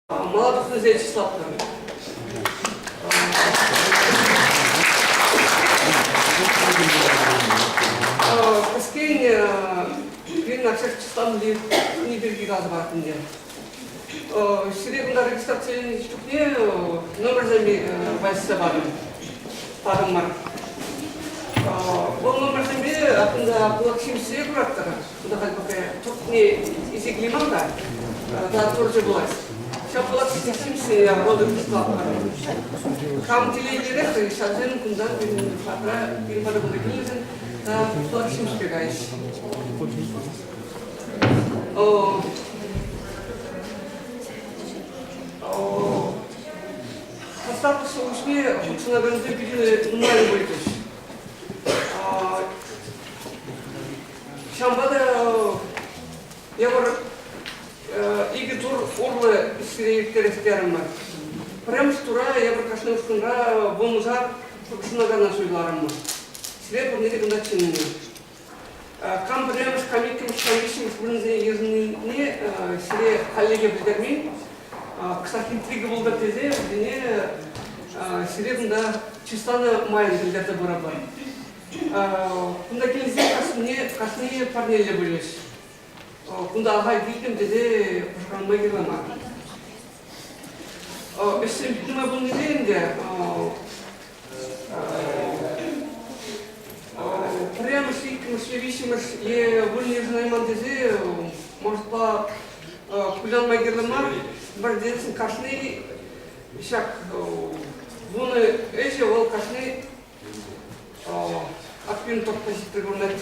Мала тухнисене чыслатпӑр. Кӗскен пирӗн ача чысланни пирки каласа парать ӗнтӗ. Сире кунта регистрациленӗ чухне номерсем валеҫсе патӑм. Патӑм мар. Вӑл номерсемпе кунта пылак ҫимӗҫсене куратӑр. Кунта халь пока тортне илсе килейман та, та торчӗ пулать. Ҫав пылак ҫимӗҫсене вӑл чыслатпӑр. Кам телейлӗрех, ҫавсем кунтан пирӗн патра, пирӗн пата кунта килнӗшӗн пылак ҫимӗҫпе кайӗҫ. Хастарлӑх шухӑшне хутшӑнакансем питӗ нумай пулчӗҫ. Ҫавӑнпа та эпир икӗ тур урлӑ сире ирттерес терӗмӗр. Пӗрремӗш тура эпир кашни ушкӑнра вуннӑшар хутшӑнакана суйларӑмӑр. Сире пурне те кунта чӗннӗ. Кам пӗрремӗш, кам иккӗмӗш, кам виҫҫӗмӗш вырӑнсене йышӑннине сире хальлӗхе пӗлтермен. Кӑштах интрига пултӑр тесе вӗсене сире кунта чысланӑ майӑн пӗлтерсе пырӑпӑр. Кунта килсен кашни парнеллӗ пулӗҫ. Кунта ахаль килтӗм тесе пӑшӑрханма кирлӗ мар. Ӗҫсем пит нумай пулнипе ӗнтӗ пӗрремӗш, иккӗмӗш е виҫҫӗмӗш е вырӑн йышӑнайман тесе мӑшӑрпа кулянма кирлӗ мар. Пӗр тесен кашни ҫак вунӑ ӗҫӗ вӑл кашни Акпин тортпа ҫитсе курнать.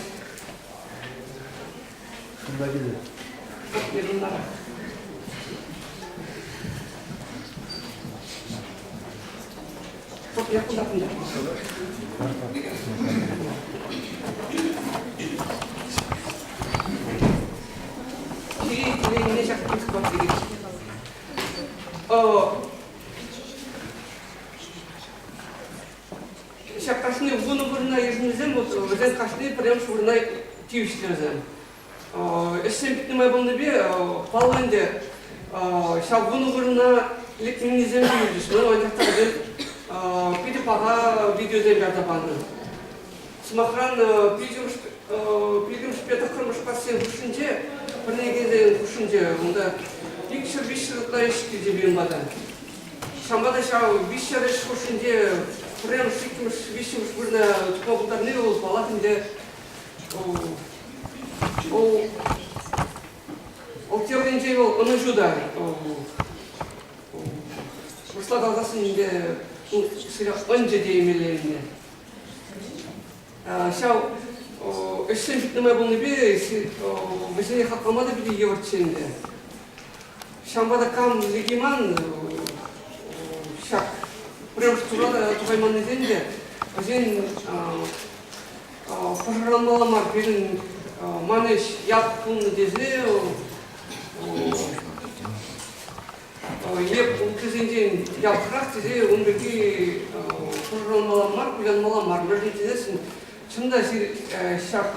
Кунта килет. Я куда кунта? Чи ҫак пысӑк Ҫак кашни вунӑ вырӑна йышӑннисем вот вӗсен кашни пӗрремӗш вырӑна тивӗҫлӗ вӗсем. Ӗҫсем пит нумай пулнипе паллӑ ӗнтӗ ҫав вунӑ вырӑна лекменнисем те юлчӗҫ. Но анчах та вӗсем питӗ паха видеосем ярса панӑ. Сӑмахран, пилӗкмӗшпе тӑххӑрмӗш классен хушшинче, вӗренекенсен хушшинче унта икҫӗр-виҫҫӗр ытла ӗҫ килчӗ пирӗн пата. Ҫавӑнпа та ҫав виҫҫӗр ӗҫ хушшинче пӗрремӗш, иккӗмӗш, виҫҫӗмӗш вырӑна тухма пултарни вӑл, паллах ӗнтӗ, вӑл тепринчен вӑл ӑнӑҫу та. Вырӑсла каласан ӗнтӗ ӑнчӗ теемелле ӗнтӗ. Ҫав ӗҫсем пит нумай пулнипе вӗсене хаклама та питӗ йывӑрччӗ ӗнтӗ. Ҫавӑнпа та кам лекейман ҫак пӗрремӗш тура та тухайманнисен те вӗсен пӑшӑрханмалла мар пирӗн ман ӗҫ ят пулнӑ тесе е ыттисенчен япӑхрах тесе ун пирки пӑшӑрханмалла мар, кулянмалла мар. Мӗншӗн тесессӗн чӑн та ҫак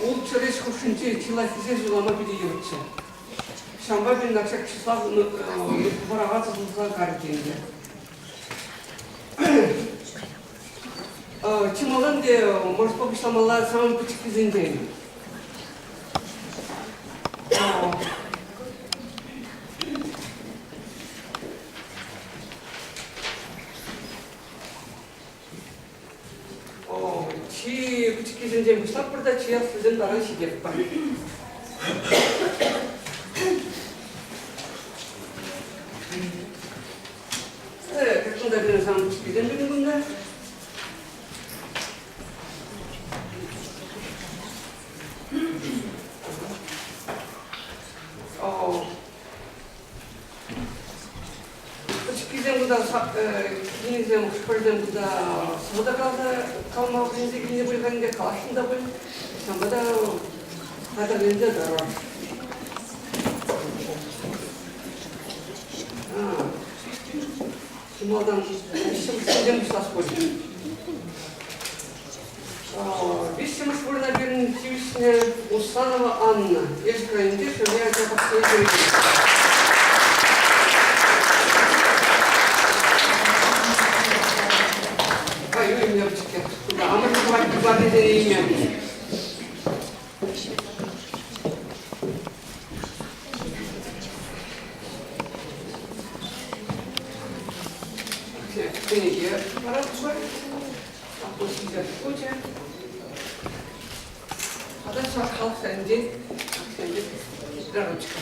ултҫӗр ӗҫ хушшинче чылай хисе суйлама питӗ йывӑрччӗ. Ҫавӑнпа пирӗн ҫак чыслав вӑраха тӑсӑлса карӗ ӗнтӗ. Чи малтан те мӑшӑрпа пуҫламалла самый пӗчӗккисенчен. Чи пӗчӗккисенчен пуҫлатпӑр та чи аслисем таран ҫитетпӗр. Кунта пирӗн сан пӗчӗккисем пирӗн кунта. Пӗчӗккисем кунта кинӗсем, хӑш-пӗрисем кунта сӑвӑ та каласа калма вӗренсе килнӗ пуль-ха ӗнтӗ, каласшӑн та пуль. Ҫавӑнпа та хатӗрленсе тӑрӑр. Чи малтан виҫҫӗмӗшсенчен пуҫлас пуль. Виҫҫӗмӗш вырӑна пирӗн тивӗҫнӗ Усанова Анна. Елчӗк районӗнчи Шӗве ача пахчине ҫӳрекен. парнесене илме. Кӗнеке паратпӑр. Автобус хучӗ. Тата чӑваш халӑх салӗнчен ручка.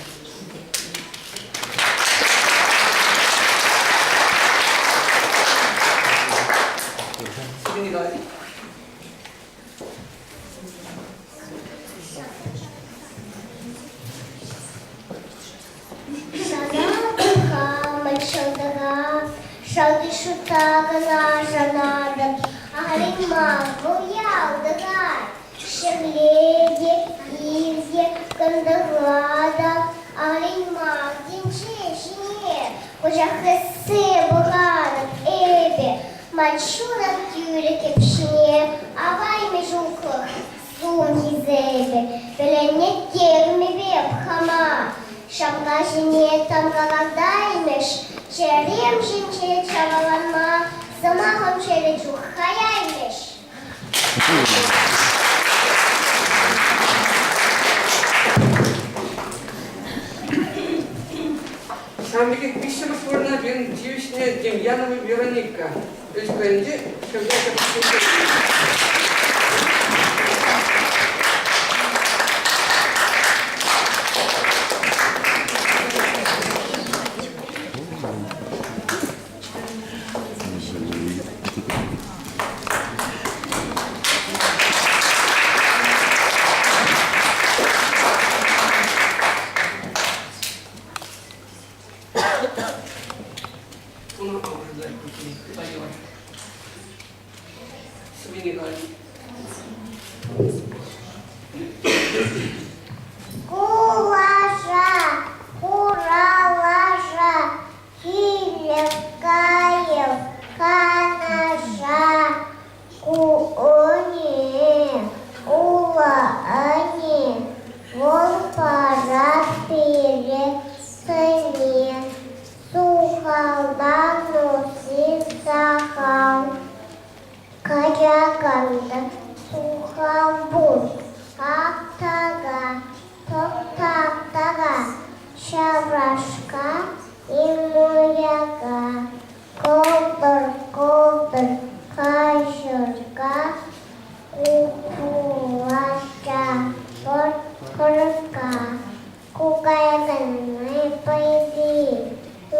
Сергей Николаевич. Сана пӑхамӑн ҫӑлтӑра, шалти шута кӑна шанатӑп. Ахален мар вӑл ялтӑрать. Ҫӗрле те, ир те, кӑнтӑрла та ахален мар тӗнче ҫине куҫа хӗссе пӑхатӑп эпӗ. Ман ҫунат тӳрӗ кӗпҫине авайми ҫуклӑх Сум хисепӗ пӗлӗнеттермӗпе хама ҫамка ҫине танкалатаймӗҫ, чӗрем ҫинче чаваланма сӑмахӑм чӗрӗ чух хаяймӗҫ. Ҫавӑн пекех виҫҫӗмӗш вырӑна пирӗн тивӗҫнӗ Демьянова Вероника. Ӗҫ пайӗнче ҫӗрте Кулаша, хура лаша, килӗп кайӑп Канаша. Ку ӗне, ула ӗне, вӑл парать пире сӗне. Сухалтан усси сахал, качакан та сухал пур. Ак така, тӑк-так така, ҫаврашка и мӑяка. Кӑлтӑр-кӑлтӑр каҫӑрка, кукулача пӑр кӑркка. Кукаяканни пойди,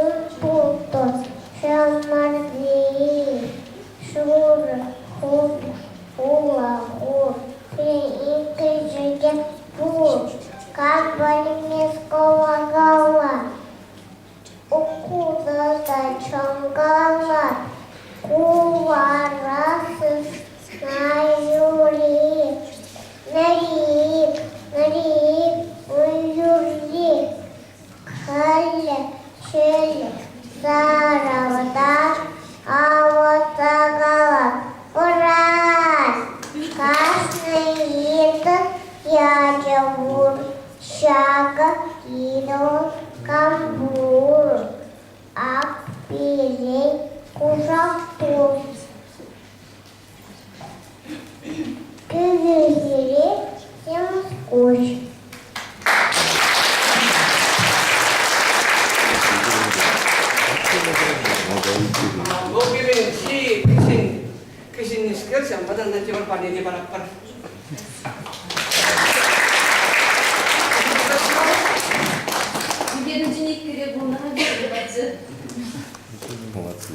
ун пултӑр ҫӑмарти, шурӑ хут, хула хур, иккӗшӗ те пур. Кам пӗлмест кӑвакала, укула та чӑнкала, ку вара сысна юри. Нӑриик, нӑриик, ун юрри халӗ хӗл сарӑлта авӑтса калать: Пырать! Кашни йытӑ ячӗ пур, ҫакӑ йытӑ кампур. Ак пирӗн кушак тус. Кӗвӗ-хӗре куҫ. Вӑл пирӗн чи кӗҫӗн кӗҫӗннискер, ҫавӑнпа та ӑна тепӗр парне те паратпӑр. Ӳкерӗнчен иккӗре пулнӑ-ха Молодцы.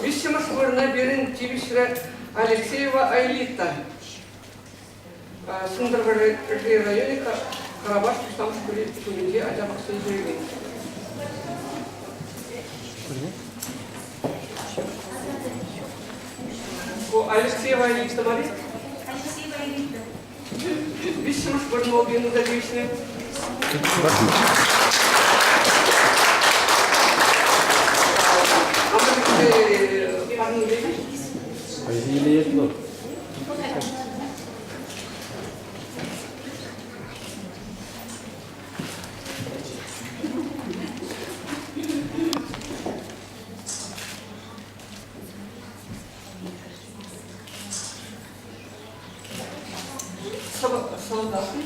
Виҫҫӗмӗш вырӑна пирӗн тивӗҫрӗ Алексеева Аэлита. Сӗнтӗрвӑрри районӗ Карапаш пуҫламӑш шкулӗнче ача пахчи ҫӳрекен. Ку Алексеева Аэлита мар-и? Алексеева Аэлита. Виҫҫӗмӗш вырӑн вӑл пирӗн унта тивӗҫнӗ. Сӑвӑлтатнӑ.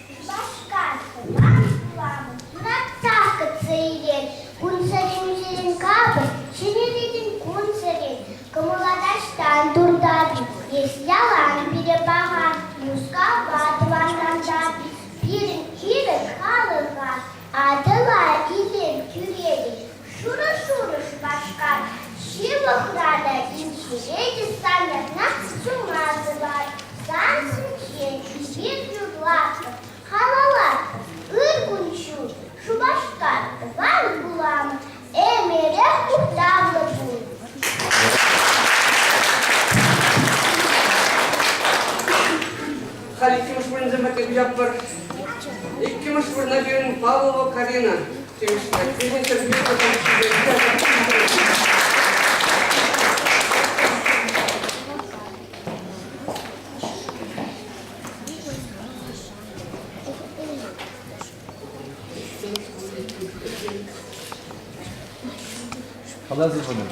Шупашкар тӑван хуламӑр юратсах кӗтсе илет. Кунсерен капӑр, ҫӗнӗлетӗн кунсерен. Кӑмӑла таҫтан туртатӑн, эс ялан пире паха. Мускава тӑванран татӑн, пирӗн ирӗк халӑха. Атӑла илем кӳретӗн, шурӑ-шурӑ Шупашкар. Ҫывӑхра та инҫере те сан ятна сума сӑвать. Сан ҫинчен эпир юрлатпӑр, халаллатпӑр. Ыр кун-ҫул, Шупашкар, тӑван хуламӑр, ӗмӗрех мухтавлӑ пул. Халь иккӗмӗш вырӑнсем патне куҫатпӑр. Иккӗмӗш вырӑна пирӗн Павлова Карина тивӗҫлӗ. Кӗҫӗн Ҫӗрпӳ Каласа пынӑ.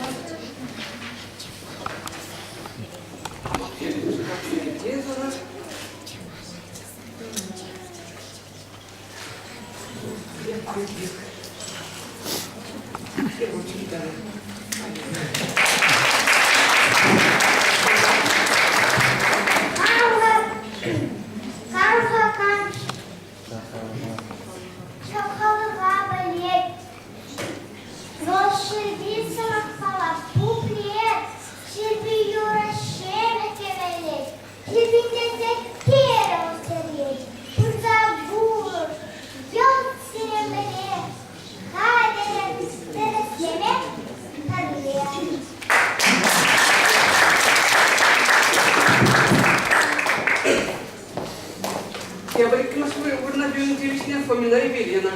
Ҫав пӗлет. Вӑл ҫӗрпи сӑмахпала пуплет, ҫӗрпи юрӑ ҫемӗ кӗвӗлет, ҫӗрпинтенсе терӗ ӳстерет, пырса вулӑр, йӑлт сире пӗле, хатӗрӗн тӗрӗслеме пӗрле. Тепӗр иккӗмӗш вырӑна пирӗн тивӗҫнӗ Фомина Евелина.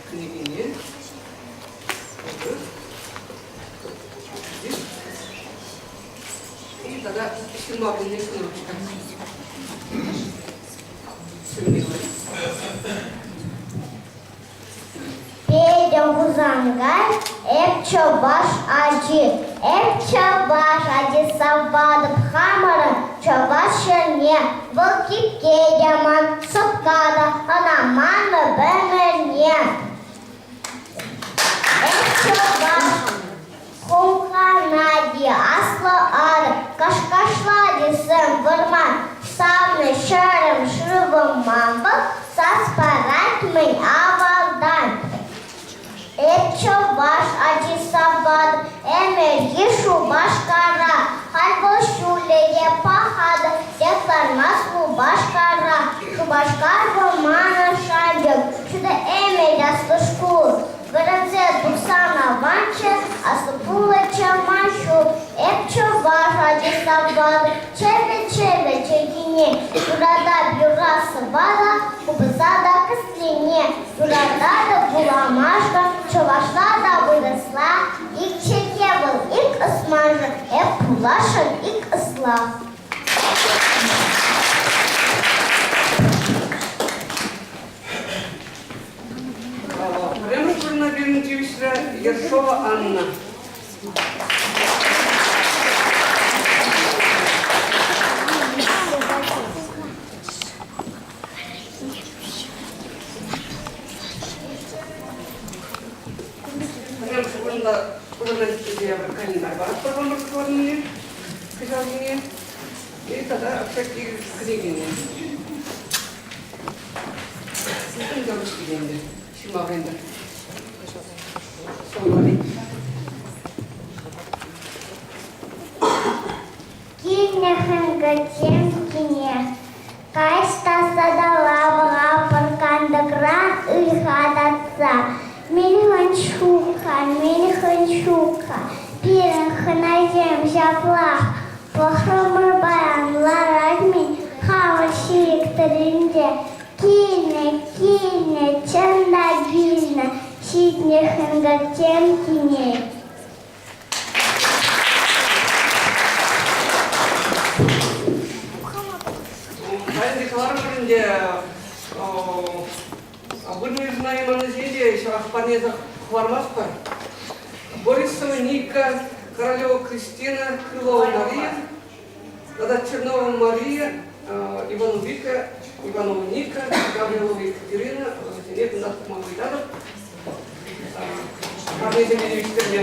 Кӗнекене И тата ҫырма пӗлни кнопочка. Петя Хусанкай, эп чӑваш ачи, эп чӑваш ачи саватӑп хамӑрӑн чӑваш ҫӗрне. Вӑл кипке те ман, сӑпка та, ӑна манмӑп ӗмӗрне. Эп чӑваш Хумханать-и аслӑ ар, каш-кашлать-и сӗм вӑрман, савнӑ ҫӗрӗм, шывӑм ман вӑл, сас парать-мӗн авалтан. Эп чӑваш ачи саватӑп, ӗмӗрхи Шупашкара, халь вӑл ҫулӗ те пахатӑ, тек лармасть Шупашкара. Шупашкар вӑл манӑн шанчӑк, ҫутӑ ӗмӗт аслӑ шкул. Вӗренсе тухсан аванччӗ, аслӑ пулӑччӗ ман ҫул. Эп чӑваш ачи саватӑп, чӗвӗ-чӗвӗ чӗлхине. Юратап юрра сӑвва купӑса та кӗслене. Юрататӑп вуламашкӑн чӑвашла та вырӑсла. Ик чӗлхе вӑл ик ӑсманшӑн, эп пуласшӑн ик ӑсла. Пӗрремӗш вырӑна пирӗн тивӗҫрӗ Ершова Анна. Пӗрремӗш вырӑнта вырӑна календарь паратпӑр ӑмӑртӑвне кӑҫалхине и тата всякие кӗнекене. Килнӗ хӗнкӗчем кине, каҫ таса та лавра пӑр кантӑкран ыйха татса. Мӗншӗн ҫук-ха, мӗншӗн ҫук-ха, пирӗн хӑнасем ҫаплах пӑхрӑмӑр паян ларать-мӗн хамӑр ҫирӗк тӑрринче. Килнӗ, килнӗ, чӑн та килнӗ, ҫитнӗ хӗнкӗртем кине. Паянхи кӑларӑм ӗнтӗ вырӑн йышӑнайманнисене те ҫавах парнесӗр хӑвармастпӑр. Борисова Ника, Королева Кристина, Крылова Мария тата Чернова Мария, Иванова Вика, Иванова Ника, Гаврилова Екатерина вӗсене кунта тухма ыйтатӑп. Парнесене тивӗҫтерме.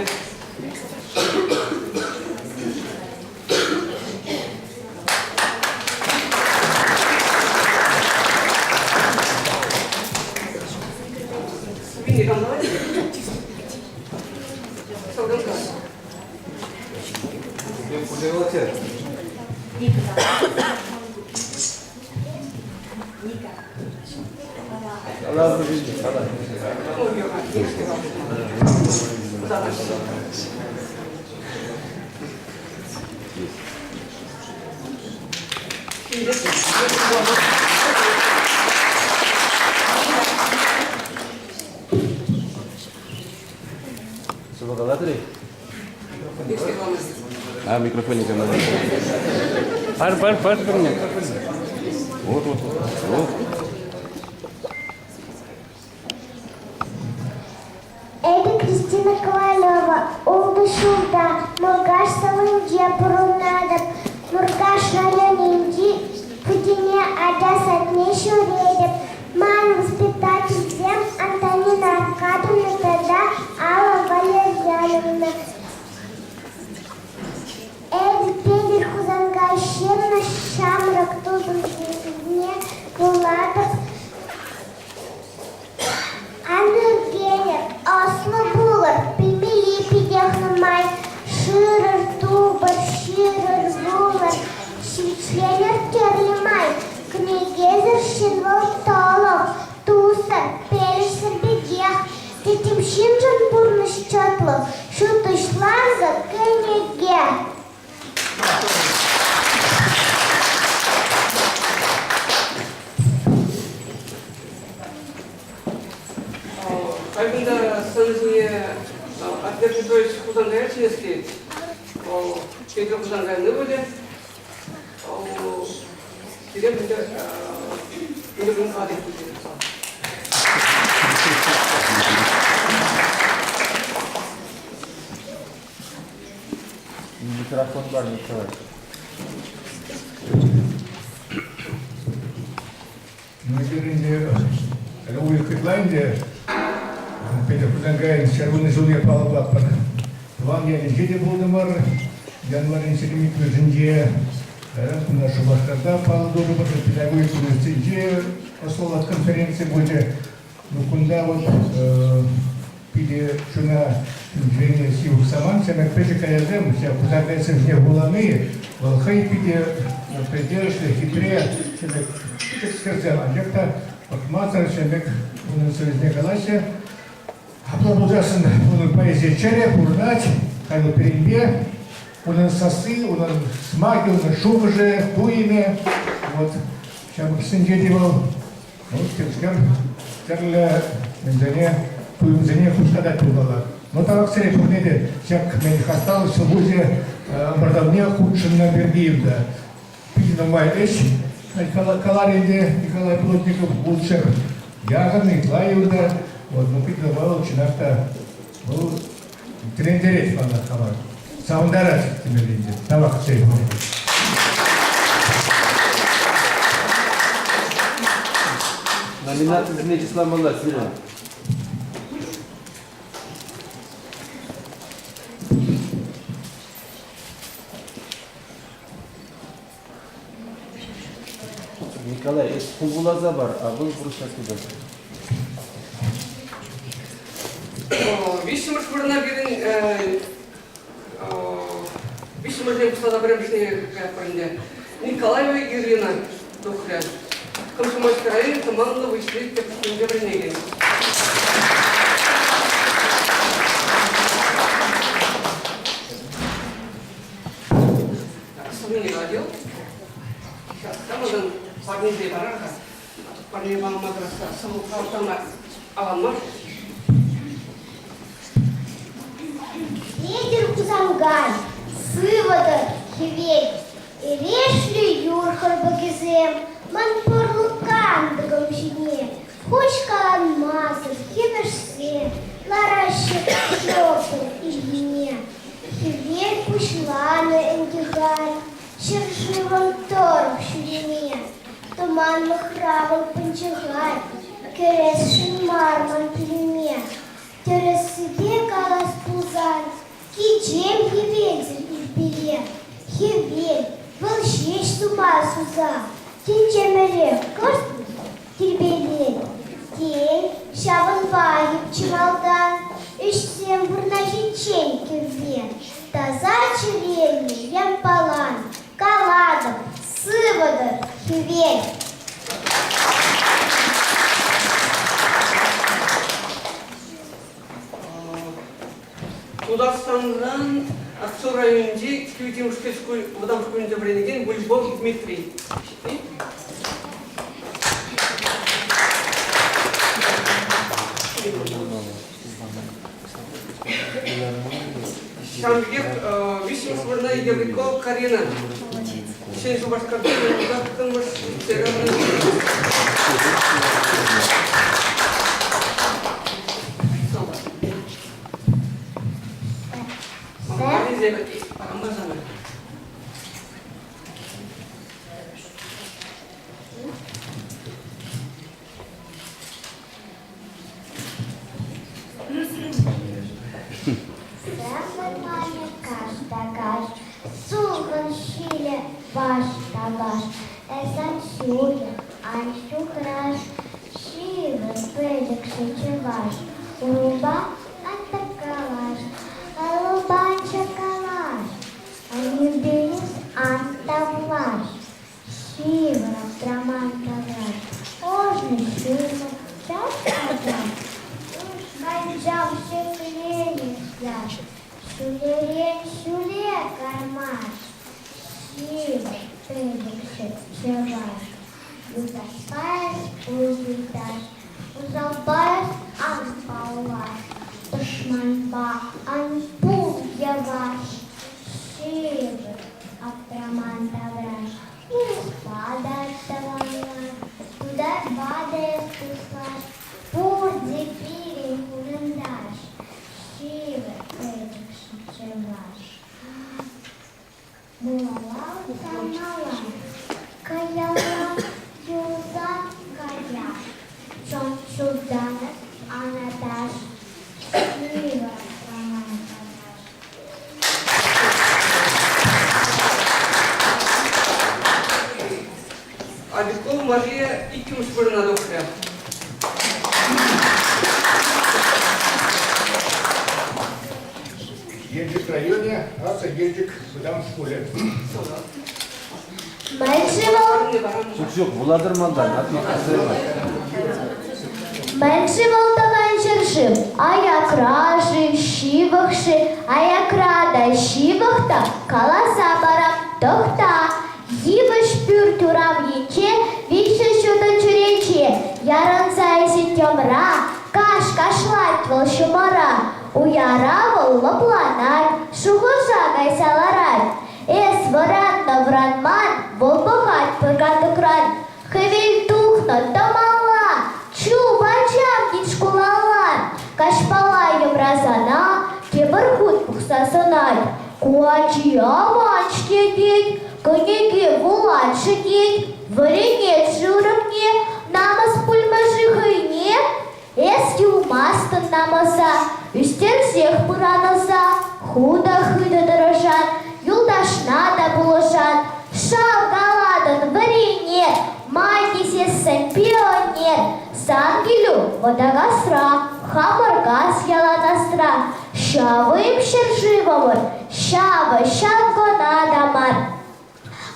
Сывалатӑр-и? А, микрофонник надо. Пар, пар, пар мне. Вот, вот, вот. Вот. Эпӗ Кристина Ковалева, ултӑ ҫулта, Муркаш салинче пурӑнатӑп. Муркаш районӗнчи Путене ача садне ҫӳретӗп. Ман воспитательсем Антонина Аркадьевна тата Алла Валерьяновна. Эпӗ Петӗр Хусанкай ҫырнӑ ҫамрӑк тусӑмсене вулатӑп. Ан ӳркенӗр, ӑслӑ пулӑр, пӗлмелли питех нумай. Шырӑр, тупӑр, ҫырӑр, вулӑр, ҫивӗчленӗр тӗрлӗ май. Кӗнекесӗр ҫын вӑл тӑлӑх, туссӑр, пӗлӗшсӗр пекех. Тӗттӗм ҫыншӑн пурнӑҫ чӑтлӑх, ҫут уҫланкӑ кӗнеке. Кайкунта сцена ҫине Альберт Петрович Хусанкая чӗнес килет. Вӑл Петӗр Хусанкайӑн ывӑлӗ. Сире мӗнле ырӑ кун Микрофон бар, Николай. Пирӗн уйӑх ытла ӗнтӗ Петӗр Хусанкайӑн ҫӗрвуннӑ ҫулне палӑртатпӑр. Тӑван ялӗнче те пултӑмӑр. Январӗн 22-мӗшӗнче кунта Шупашкарта паллӑ турӑмӑр. Педагогика университетӗнче ӑслӑлӑх конференци пулчӗ. Ну, кунта вот питӗ чуна чун-чӗрене ҫывӑх самант. Ҫамрӑк пӗчӗк ачасем ҫав Хусанкайсем ҫине вулани, вӑл хӑй питӗ пӗлтерӗшлӗ, хитре, ҫамрӑк пӗчӗкскерсем, анчах та пӑхмасӑр ҫамрӑк унӑн сӑввисене калаҫҫӗ. Апла пулсассӑн унӑн поэзийӗ чӗрӗ, пурӑнать, халь вӑл пирӗнпе. Унӑн сасси, унӑн сӑмахӗ, унӑн шухӑшӗ, туйӑмӗ. Вот ҫамрӑксенче те вӑл Ну, темскер тӗрлӗ мӗнсене, туйӑмсене хускатать пулмалла. Но тавах сире пурне те ҫак мӗн хастар ҫӑлкуҫӗ ӑмӑртӑвне хутшӑннӑ пирки та питӗ нумай ӗҫ каларӗ ӗнтӗ Николай Плотников лучших яхӑн ытла юртӑ. Вот, ну, питӗ вӑл чӑнах та вӑл тӗлӗнтерет мана хама. Савӑнтарать темелле ӗнтӗ. Тавах сире пурне те. Номинацисене чысламалла сирӗн. Николай, эс ху вуласа пар, а вӑл вырӑсла тутать. Виҫҫӗмӗш вырӑна пирӗн виҫҫӗмӗшне пуҫласа пӗрремӗшне каятпӑр ӗнтӗ. Николаева Ирина тухрӗ. Комсомольски районӗн Тӑманлӑ Выҫли тӗп шкулӗнче вӗренекен. Сӑввине калать Сейчас камӑн парнисене парар-ха. Парне пама тӑрӑшса сӑвӑ калаттарма аван мар. Петӗр Хусанкай, сывӑ тӑр, хӗвел, эрешлӗ юр хӑрпӑкӗсем, ман пурлӑха. Ҫулӑм ҫине хуҫкаланмасӑр хӗвӗшсе лараҫҫӗ шӑпӑр ирхине. Хӗвел пуҫланӑ ӗнтӗ халь ҫӗршывӑм тӑрӑх ҫӳреме. Тӑманлӑхра вӑл пӑнчӑхать, кӗресшӗн мар ман пӳлӗме. Тӗрӗссипе калас пулсан, кичем хӗвелсӗр ирпеле. Хӗвел, вӑл ҫеҫ сума суса, тӗнчемӗре кӑшт тирпейлет. Тен, ҫавӑнпа-и чи малтан ӗҫсем вырнаҫиччен кӗвве таса чӗреллӗ япалан калатӑп, сывӑ-тӑр хӗвел. Тутарстанран Аксу районӗнчи Кивӗ вӑтам шкулӗнче вӗренекен Гульбов Дмитрий. Ҫавӑн пекех виҫҫӗмӗш вырӑна Ерликова Карина Ҫӗнӗ Шупашкарти тӑваттӑмӗш Сывлӑманӗ каш та каш, сулхӑн ҫилӗ баш та баш. Эс ан ҫуйӑх, ан ҫухраш, ҫывӑр пӗчӗкҫӗ чӑваш. Урупа ан тӑккалаш, аллупа ан чакалаш, аннӳпе эс ан тавлаш. Ҫывӑр аптраман тавраш, ӑшӑ ҫумӑр час-часах. Ушкӑнчах ҫӗкленӗ яш, ҫӳлерен ҫӳле кармаш. Ҫывӑр пӗчӗкҫӗ чӑваш, юлташпа эс пул юлташ, усалпа эс ан паллаш, тӑшманпа ан пул йӑваш. Ҫывӑр аптраман тавраш, вырӑспа та тӑванла, тутарпа та эс туслаш, пурте пирӗн хурӑнташ, ҫывӑр пӗчӗкҫӗ чӑваш. Малалла утсан мала, каялла юлсан кая, чун ҫултан анаташ, ҫывӑр аптраман тавраш. Абикова Мария иккӗмӗш вырӑна тухрӗ. Елчӗк районӗ, Аслӑ Елчӗк вӑтам шкулӗ. Мӗншӗн вӑл? Ҫук, ҫук, вулатӑр малтан, отметка Мӗншӗн вӑл тӑван ҫӗршыв аякра-ши, ҫывӑх-ши, аякра та ҫывӑх та каласа парам, тӑхта. Йывӑҫ пӳрт урам енче виҫҫӗ ҫутӑ чӳрече ярӑнса ӳсет йӑмра, каш кашлать вӑл ҫумӑра. Уяра вӑл лӑпланать, шухӑша кайса ларать. Эс вӑраннӑ-вӑранман, вӑл пӑхать пӗр катӑкран. Хӗвел тухнӑ, тӑмалла, чуп, ачам, тет шкулалла. Каҫпала йӑмрасана тепӗр хут пӑхса сӑнать. Ку ачи аван-ҫке тет, кӗнеке вулать-ши тет, вӗренет-ши урокне, намӑс пулмӗ-ши хӑйне? Эс юлмастӑн намӑса, ӳстерсех пыран ӑса, ху та хытӑ тӑрӑшан, юлташна та пулӑшан. Шав калатӑн, вӗрене, май тесессӗн пионер. Сан килӳ Вӑтакасра, хамӑр кас ялан асра. Ҫавӑ-им ҫӗршывӑмӑр, ҫавӑ, ҫав кӑна та мар.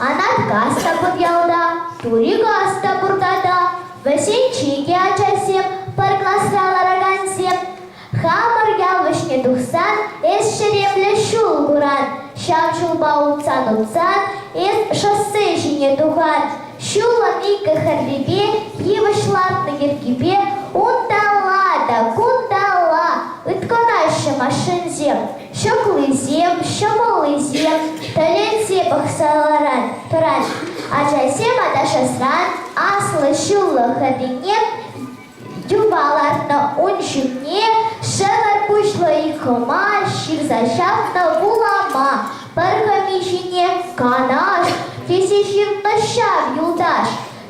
Анаткас та пур ялта, Турикас та пур тата. Вӗсенче те ачасем, пӗр класра ларакансем. Хамӑр ял вӗҫне тухсан эс ҫеремлӗ ҫул куран. Ҫав ҫулпа утсан-утсан эс шоссе ҫине тухан. Ҫулӑн икӗ хӗррипе йывӑҫ лартнӑ йӗркипе унталла та кунталла ыткӑнаҫҫӗ машинсем. Ҫӑклисем, ҫӑмӑллисем тӗлӗнсе пӑхса ларан, тӑран. Ачасем аташасран аслӑ ҫуллӑ хӑнине юпа лартнӑ, ун ҫумне шӗвӗр пуҫлӑ ик хӑма ҫырса ҫапнӑ вулама, пӗр хӑми ҫине Канаш тесе ҫырнӑ ҫав юлташ.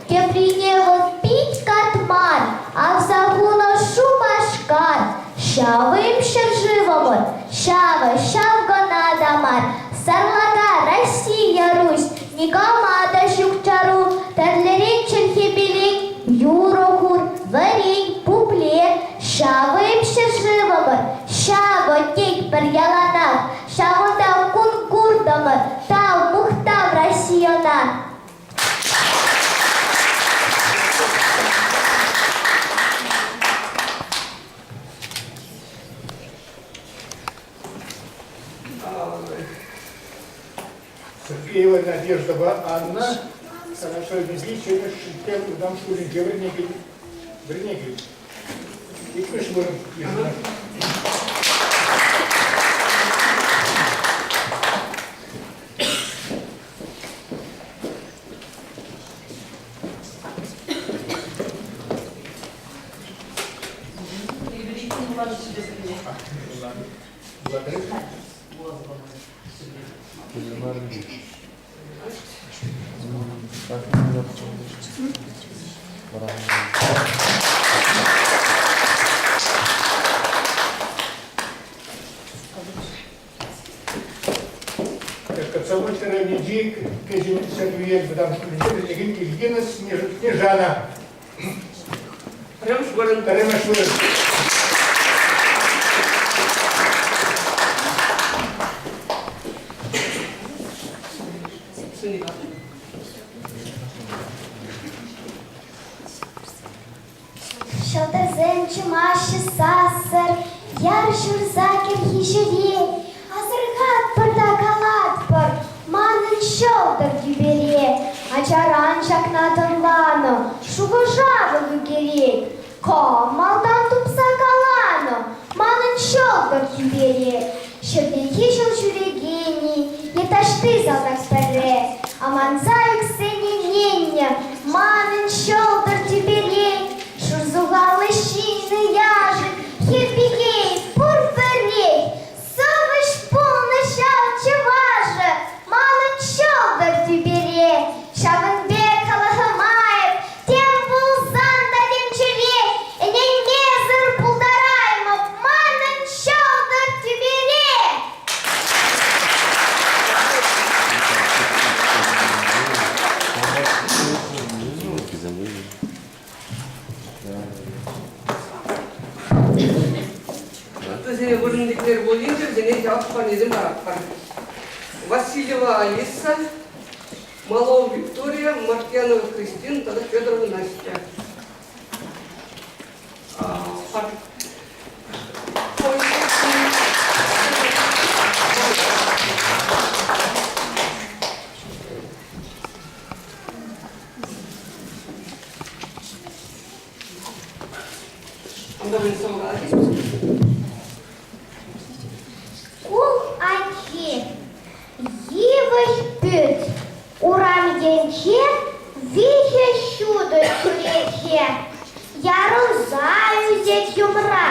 Теприне вӑл пит катман, авса хунӑ Шупашкар. Ҫавӑ-им ҫӗршывӑмӑр, ҫавӑ, ҫав кӑна та мар. Сарлака Россия, Русь, никама та ҫук чару. Тӗрлӗрен чӗлхепелен юрӑ хур, вӗрен, пупле. Ҫавӑ-им ҫӗршывӑмӑр, ҫавӑ тетпӗр яланах. Ҫавӑнта кун куртӑмӑр, тав, мухтав Российӑна. Сергеева Надеждӑпа Анна Канашӗнчи Ҫӗнӗ Шелттем вӑтам шкулӗнче вӗренекен вӗренекен. Иккӗмӗш вырӑн йышӑннӑ. Комсомольски районӗнчи Кӗҫӗн Ҫӗрпӳел вӑтам шкулӗнче вӗренекен Ильина Снежана. Пӗрремӗш вырӑн. Пӗрремӗш вырӑн. Ҫӑлтӑрсем чӑмаҫҫӗ сассӑр, яр ҫурса кӗрхи ҫӗре. Асӑрхатпӑр та калатпӑр, манӑн ҫӑлтӑр тӳпере. Ачаран ҫакна тӑнланӑ, шухӑша вӑл ӳкерет. Кам малтан тупса каланӑ, манӑн ҫӑлтӑр тӳпере. Ҫӗрлехи ҫул ҫӳрекен-и е таҫти салтак пӗрре, аманса ӳксен ӗненнӗ, манӑн ҫӑлтӑр тӳпере. Шурсухаллӑ ҫыннӑ яшӑ, хӗр пикей пур пӗрех, сӑвӑҫ пулнӑ ҫав чӑвашӑ, манӑн ҫӑлтӑр тӳпере. Ҫавӑн пек халӑхӑма эп тем пулсан та тӗнчере ӗненмесӗр пултараймӑп, манӑн ҫӑлтӑр тӳпере. Вӗсене вырӑнтисем пулин те вӗсене явап парнесем паратпӑр. Васильева Алиса, Малова Виктория, Мартьянова Кристина тата Федорова Настя. Шкул ачи йывӑҫ пӳрт урам енче виҫӗ ҫутӑ чӳрече. Ярӑнса ӳсет йӑмра,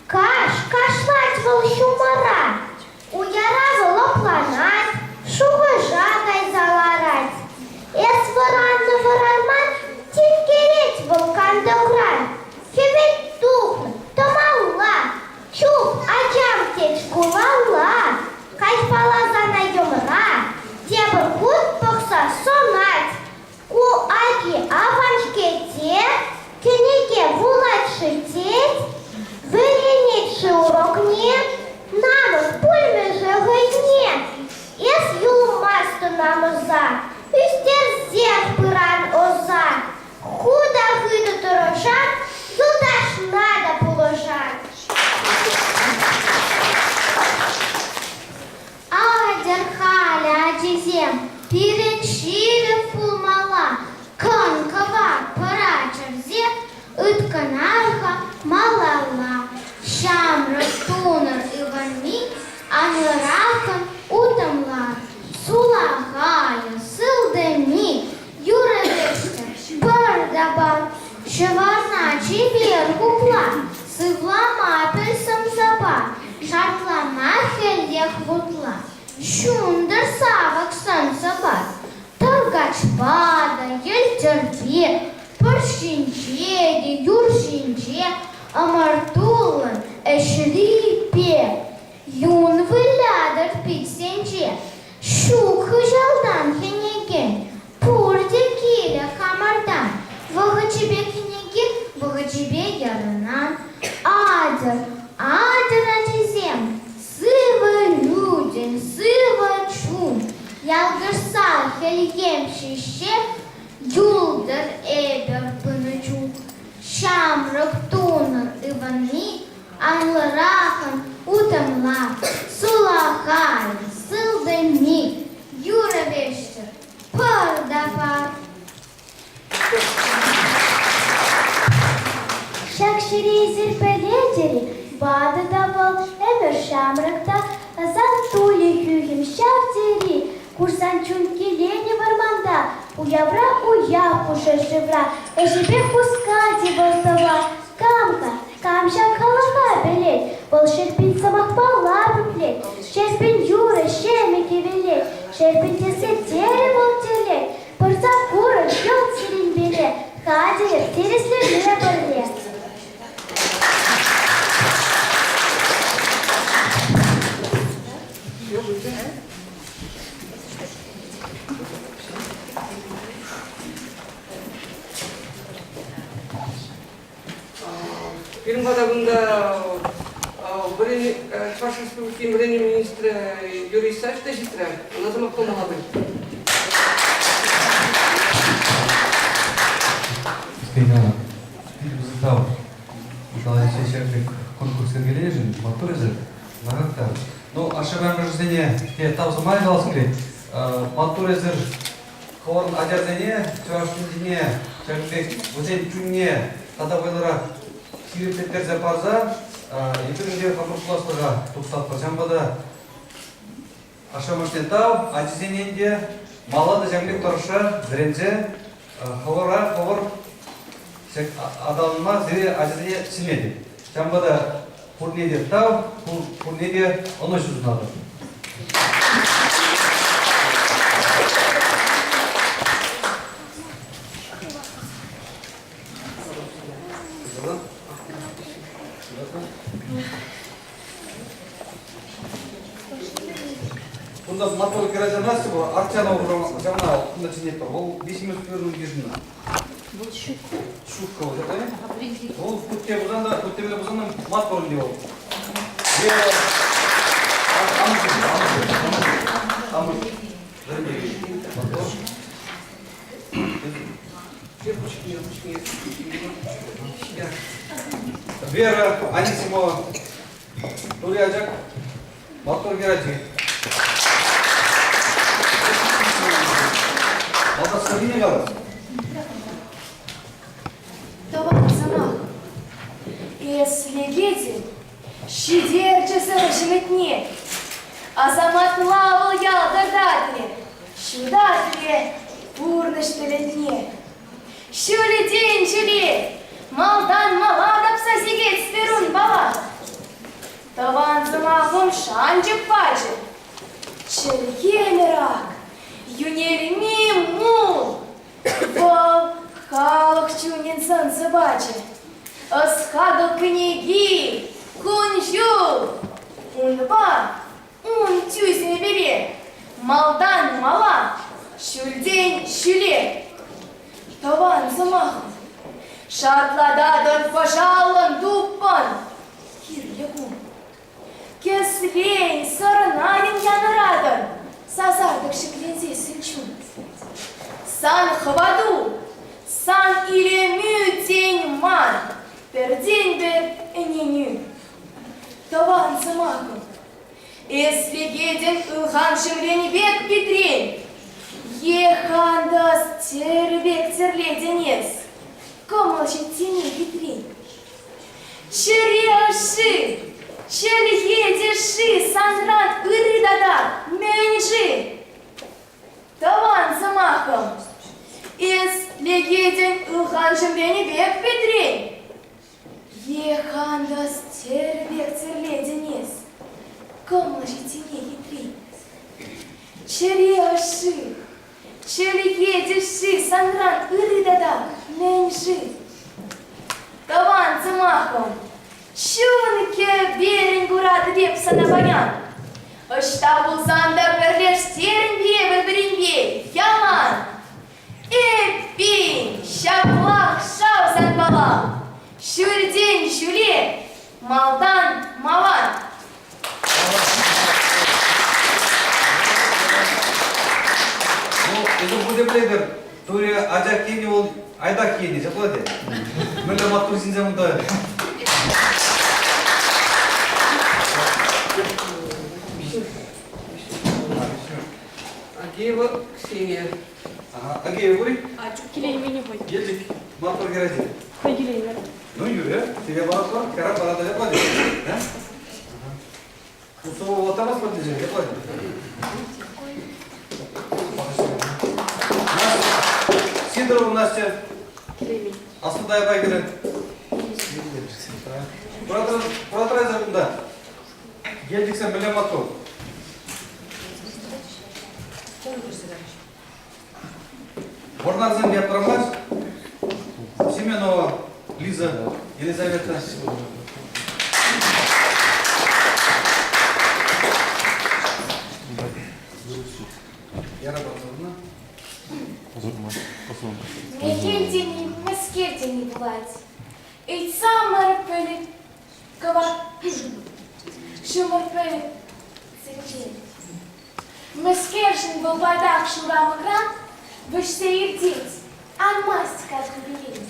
каш кашлать вӑл ҫумӑра. Уяра вӑл лӑпланать, шухӑша кайса ларать. Эс вӑраннӑ-вӑранман тинкерет вӑл кантӑкран. Хӗвел тухнӑ, тӑмалла, чуп, ачам тет шкулалла. Каҫпала сана йӑмра, тепӗр хут пӑхса сӑнать. Ку ачи аван-ҫке те, кӗнеке вулать-ши тет, вӗренет-ши урокне, намӑс пулмӗ-ши хӑйне? Эс юлмастӑн намӑса, ӳстерсех пыран ӑса. Ху та хытӑ тӑрӑшан, юлташна та пулӑшан. Атьӑр халӗ, ачисем, пирӗн ҫирӗп пулмалла. Кӑн-кӑвак пӑра чӗрсе ыткӑнар-ха малалла. Ҫамрӑк тунӑр ывӑнми анлӑраххӑн утӑмлар. Сулахайӑн, сылтӑмми. та пар. Ҫӑварна чипер хупла, сывлама пӗл сӑмсапа, шартлама хӗллех вутла. Ҫунтӑр савӑк сӑн-сӑпат, тӑркачпа та, йӗлтӗрпе, пӑр ҫинче те, юр ҫинче ӑмӑртуллӑн ӗҫрипе. Юн вылятӑр питсенче, ҫук хыҫалтан хӗнекен, пурте килӗ хамӑртан. Вӑхӑчӗпе кӗнеке, вӑхӑчӗпе ярӑнан. Атьӑр, атьӑр, ачасем, сывӑ людям, сывӑ чун, ялкӑшса хӗлхем ҫиҫсе юлтӑр эпӗр пынӑ чух. Ҫамрӑк тунӑр ывӑнни анлӑрахӑн утӑмла, сулахай, сылтӑмми, юрӑ вӗҫсӗр пӑр та пар. Ҫак ҫӗре эсир пӗлетӗр-и? Ватӑ та вӑл, ӗмӗр ҫамрӑк та, сан тулӗ хӳхӗм ҫав тери. Курсан чун киленӗ вӑрманта, уявра уяв пушӑ шывра, ӗҫӗпе хускать-и вӑл тӑва. Кам-ха, кам ҫак халӑха пӗлет? Вӑл шерпен сӑмахпала пуплет, шерпен юрӑ, ҫемӗ кӗвӗлет, шерпен тесе терӗ вӑл тӗлет. Пырса курӑр йӑлт сирӗнпеле, хатӗр тӗрӗслеме пӗрле. Пирӗн пата кунта Чӑваш Республикин вӗренӳ министрӗ Юрий Исаев та ҫитрӗ. Ӑна сӑмах памалла. Кристина, пысӑк тав Николай ҫак пек конкурс йӗркеленӗшӗн. Маттур эсӗ. Ларать та. Ну, ашшӗ-амӑшӗсене те тав сӑмахӗ калас килет. Маттур эсӗр хӑвӑрӑн ачасене чӑваш чӗлхине ҫакӑн пек вӗсен чунне тата вӑйлӑрах ҫирӗплеттерсе парса эпир ӗнтӗ хамӑр пуласлӑха туптатпӑр. Ҫавӑнпа та ашшӗ-амӑшне тав, ачисене те малалла та ҫакӑн пек тӑрӑшса вӗренсе хӑвӑра хӑвӑр ҫак аталанма сире ачасене сӗнетӗп. Ҫавӑнпа та пурне те тав, пурне те ӑнӑҫу сунатӑп. Кунта мотор кӗрсе вӑл Арчана ҫавна кунта чӗнетпӗр. Вӑл виҫҫӗмӗш вырӑн йышӑннӑ. Вӑл ҫуккӑ. Ҫуккӑ вӑл, да? Вӑл хутте пулсан та, хутте пулсан та мотор ӗнтӗ вӑл. Амӑшӗ, амӑшӗ, амӑшӗ. Мотор. Вера Анисимова. Тури Ачак. Маттур хӗрачи. Малтан сӑввине калас. Тӑван сӑмах. Эс лекетӗн, ҫитерчӗ сӑрӑ ҫӗмӗтне. Асаматла вӑл ялтӑртатрӗ, ҫутатрӗ пурнӑҫ пӗлӗтне. Ҫӳлетен ҫӳле, малтан мала тапса сикет Сперун пала. Тӑван сӑмахӑм шанчӑк пачӗ. Чӗлхемӗр ак, юнерми мул. Вӑл халӑх чунӗн сӑн-сӑпачӗ. Ӑс-хакӑл кӗнеки, кун-ҫул. Унпа ун тӳсӗмӗпе малтан мала, ҫӳлтен ҫӳле. Тӑван сӑмахӑм, шартлататӑн пӑшаллӑн туппӑн. Кирлӗ кун. Кӗсрен, сӑрнайӑн янӑратӑн, сасартӑк ҫӗкленсессӗн чун. Сан хӑвату, сан илемӳ тен ман, пӗртен-пӗр ӗненӳ. Тӑван сӑмахӑм, эс лекетӗн ылхан ҫӗмрен пек питрен, е хантас тӗрӗ пек тӗрлетӗн эс, кӑмӑл ҫитсене хитрен. Чӗре ӑшши, чӗлхе тӗшши санран ырри тата мӗн-ши? Тӑван сӑмахӑм, эс лекетӗн ылхан. Ҫӑхан ҫӗмренӗ пек петрен. Е хантӑс тӗрӗ пек тӗрлетӗн эс, кӑмӑл ҫитсене хитрен. Чӗре ӑшши, чӗлхе тӗшши санран ырри тата мӗн-ши? Тӑван сӑмахӑм, чун кӗперӗн куратӑп эп сана паян. Ӑҫта пулсан та пӗрлештерӗн пире пӗр-пӗринпе ялан. Эппин, ҫаплах шав санпала, ҫӳлтен ҫӳле, малтан мала. Ну, эсӗ пурте пӗлетӗр, Туре ача килнӗ вӑл айдак килнӗ, ҫапла те. Мӗнле маттур ҫынсем унта. Агеева Ксения. Ага, Агеева пур-и? Килеймене хӑй. Елчӗк, маттур хӗрачи. Хӑй килеймерӗ. Ну, юрӗ, сире паратпӑр, хӗрарӑм парата ҫапла те. Усӑллӑ вӑлтамас пуль тесе, ҫапла те. Сидорова Настя. Килеймен. Аслӑ Таяпа кӗрӗ. Куратӑр кунта. Елчӗксем мӗнле маттур. Вӑрнарсем яптӑрамасть. Семенова Лиза Елизавета. Яра Павловна. Мехел тени мӗскер тени пулать. Ыйтсамӑр пӗлӗт кӑвак ҫумӑр пӗлӗт сӗнчен. Мӗскершӗн вӑл пайтах шурамӑкран вӗҫсе иртет, анмасть картупирен.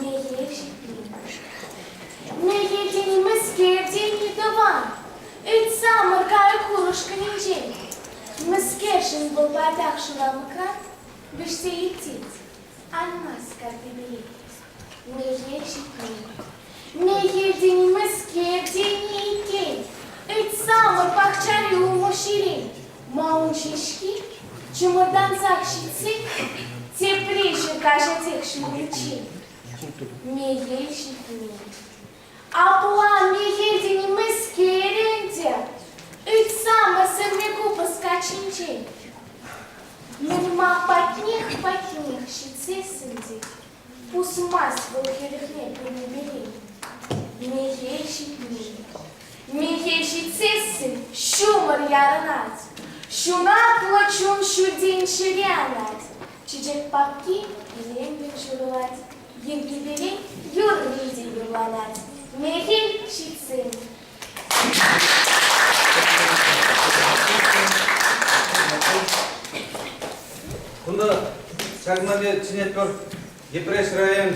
Мехел ҫитмен. Мехел тени мӗскер тени тӑван, ыйтсамӑр кайӑк ушкӑнӗнчен. Мӗскершӗн вӑл пайтах шурамӑкран вӗҫсе иртет, анмасть картипирен. Мехел ҫитмен. Мехел тени мӗскер тени иккен. Ыйтсамӑр пахчари улмуҫҫирен. Ма ун ҫеҫки чӑмӑртансах ҫитсен тепре ҫӗр каҫатех ҫумриччен. Мехел ҫитмен. Апла мехел тени мӗскер ӗнтӗ? Ыйтсамӑр сӗрме купӑс каччинчен. Мӗн-ма патнех-патнех ҫитсессӗн те Пусмасть вӑл хӗлӗхне пӳрнепелен. Мехел ҫитмен. Мехел ҫитсессӗн ҫумӑр ярӑнать. Ҫунатлӑ чун ҫӳлтен ҫӗре анать. Чечек папки илемлӗн ҫурӑлать. Йӗркипелен юрри те юрланать. Мехел ҫитсен. Кунта ҫакна чӗнетпӗр Йӗпреҫ район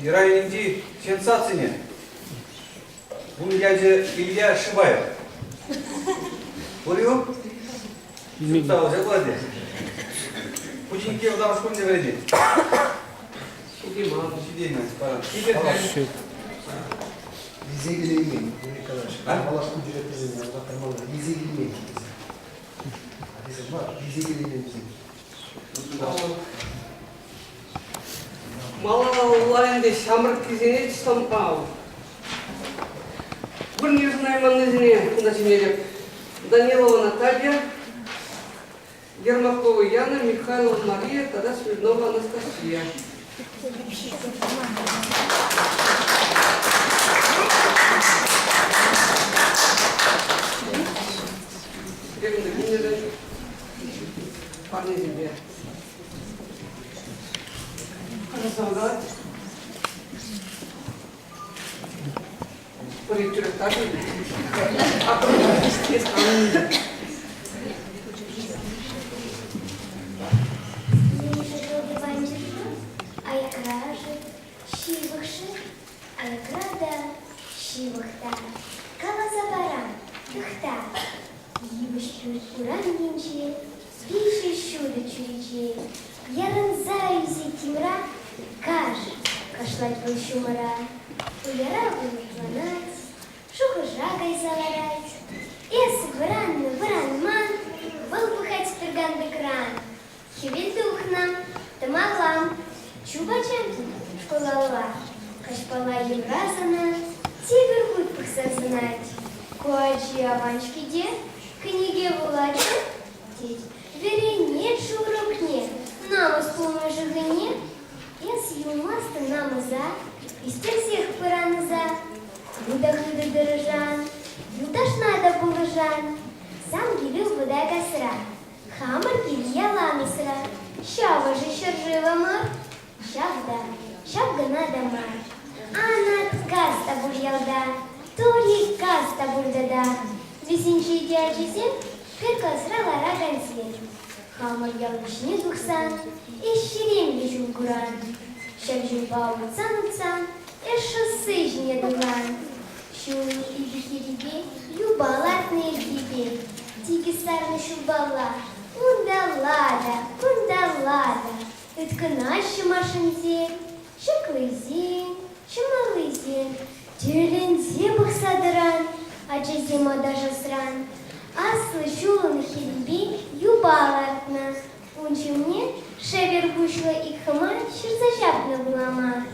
районӗнчи сенсацине. Ун ячӗ Илья Шибаев. Пур-и? Ҫутта ҫапла те. Пучинке вӑтам шкулне вӗренет. Ҫитейман. Ҫитеймест. Ҫитет. Илсе килеймен, Юрий Николаевич. Малашне директорсене ӑнлантармалла. Илсе килмен. Тесе мар, илсе килеймен вӗсем. Малалла ӗнтӗ ҫамрӑккисене чысланпа. Вырӑн йышӑнайманнисене кунта чӗнетӗп. Данилова Наталья, Ермакова Яна, Михайлова Мария тата Смирнова Анастасия. Парнесемпе. Хорошо, Пӗри тӳрех ташӑ. Аякра-ши, ҫывӑх-ши, аякра та, ҫывӑх та, каласа парам, тӑхта. Йывӑҫ пӳрт урам енче, виҫӗ ҫутӑ чӳрече, ярӑнса ӳсет тимра, каш! кашлать вӑл ҫумӑра. Уяра вӑл утланать, шухӑша кайса ларать. Эс вӑраннӑ, вӑранман, вӑл пӑхать тӑркан-тӑкран. Хӗвел тухнӑ, тӑмалла. Чуп, ачам, школалла. Каҫпала йӑмра сана тепӗр хут пӑхса сӑнать. Ку ачи аван-ҫке те, кӗнеке вулать-ши? тет. Вӗренет-ши урокне, намӑс пулмӗ-ши хӑйне? Эс юлмастӑн намӑса, ӳстерсех пыранӑса. Ху та хытӑ тӑрӑшан, юлташна та пулӑшан. Сан килӳ вӑта касра, хамӑр кил ялан асра. Ҫавӑ-ши ҫӗршывӑмӑр? Ҫав та, ҫав кӑна та мар. Анат кас та пур ялта, тури кас та пур тата. Вӗсенче те ачисем пӗр класра ларакансем. Хамӑр ял вӗҫне тухсан, ӗҫ ҫеремлӗ ҫул куран. Ҫав ҫулпа утсан-утсан, эс шоссе ҫине тухан. Ҫул икӗ хирӗпе юпа лартнӑ ирхипе, тикӗс сарнӑ ҫулпалла унталла та, кунталла та Тыткӑнаҫҫӗ машинсем, ҫӑклисем, ҫӑмӑллисем, тӳрленсе пӑхса тӑран ачасем аташасран. Аслӑ ҫулӑн хӗлипе юпа лартнӑ. Ун ҫумне шевер куҫлӑ ик хӑма ҫырса ҫапнӑ вулама.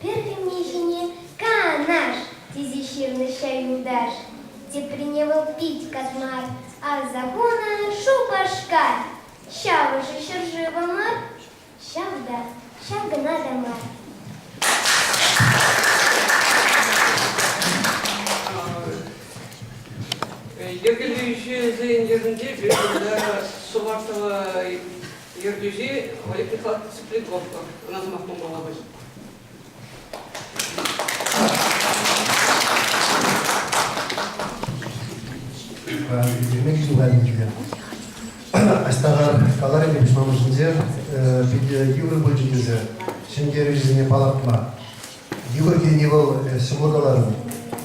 Пӗр хӑми ҫине Канаш тесе ҫырнӑ ҫав юлташ. Теприне вӑл пит катмар, аса хунӑ Шупашкар. Ҫавӑ-ши ҫӗршывӑмӑр? Ҫав та, ҫав кӑна та мар. Йӗркелӳҫӗсен йышӗнче пирӗн Сувартова ертӳҫи Олег Михайлович Цыпленков ӑна сӑмах памалла пуль. Демек ҫулханӗнче. Аҫтахар каларӗ те пуҫламӑшӗнче питӗ йывӑр пулчӗ тесе ҫӗнтерӳҫӗсене палӑртма. Йывӑр тени вӑл ҫӑмӑл каларӑм.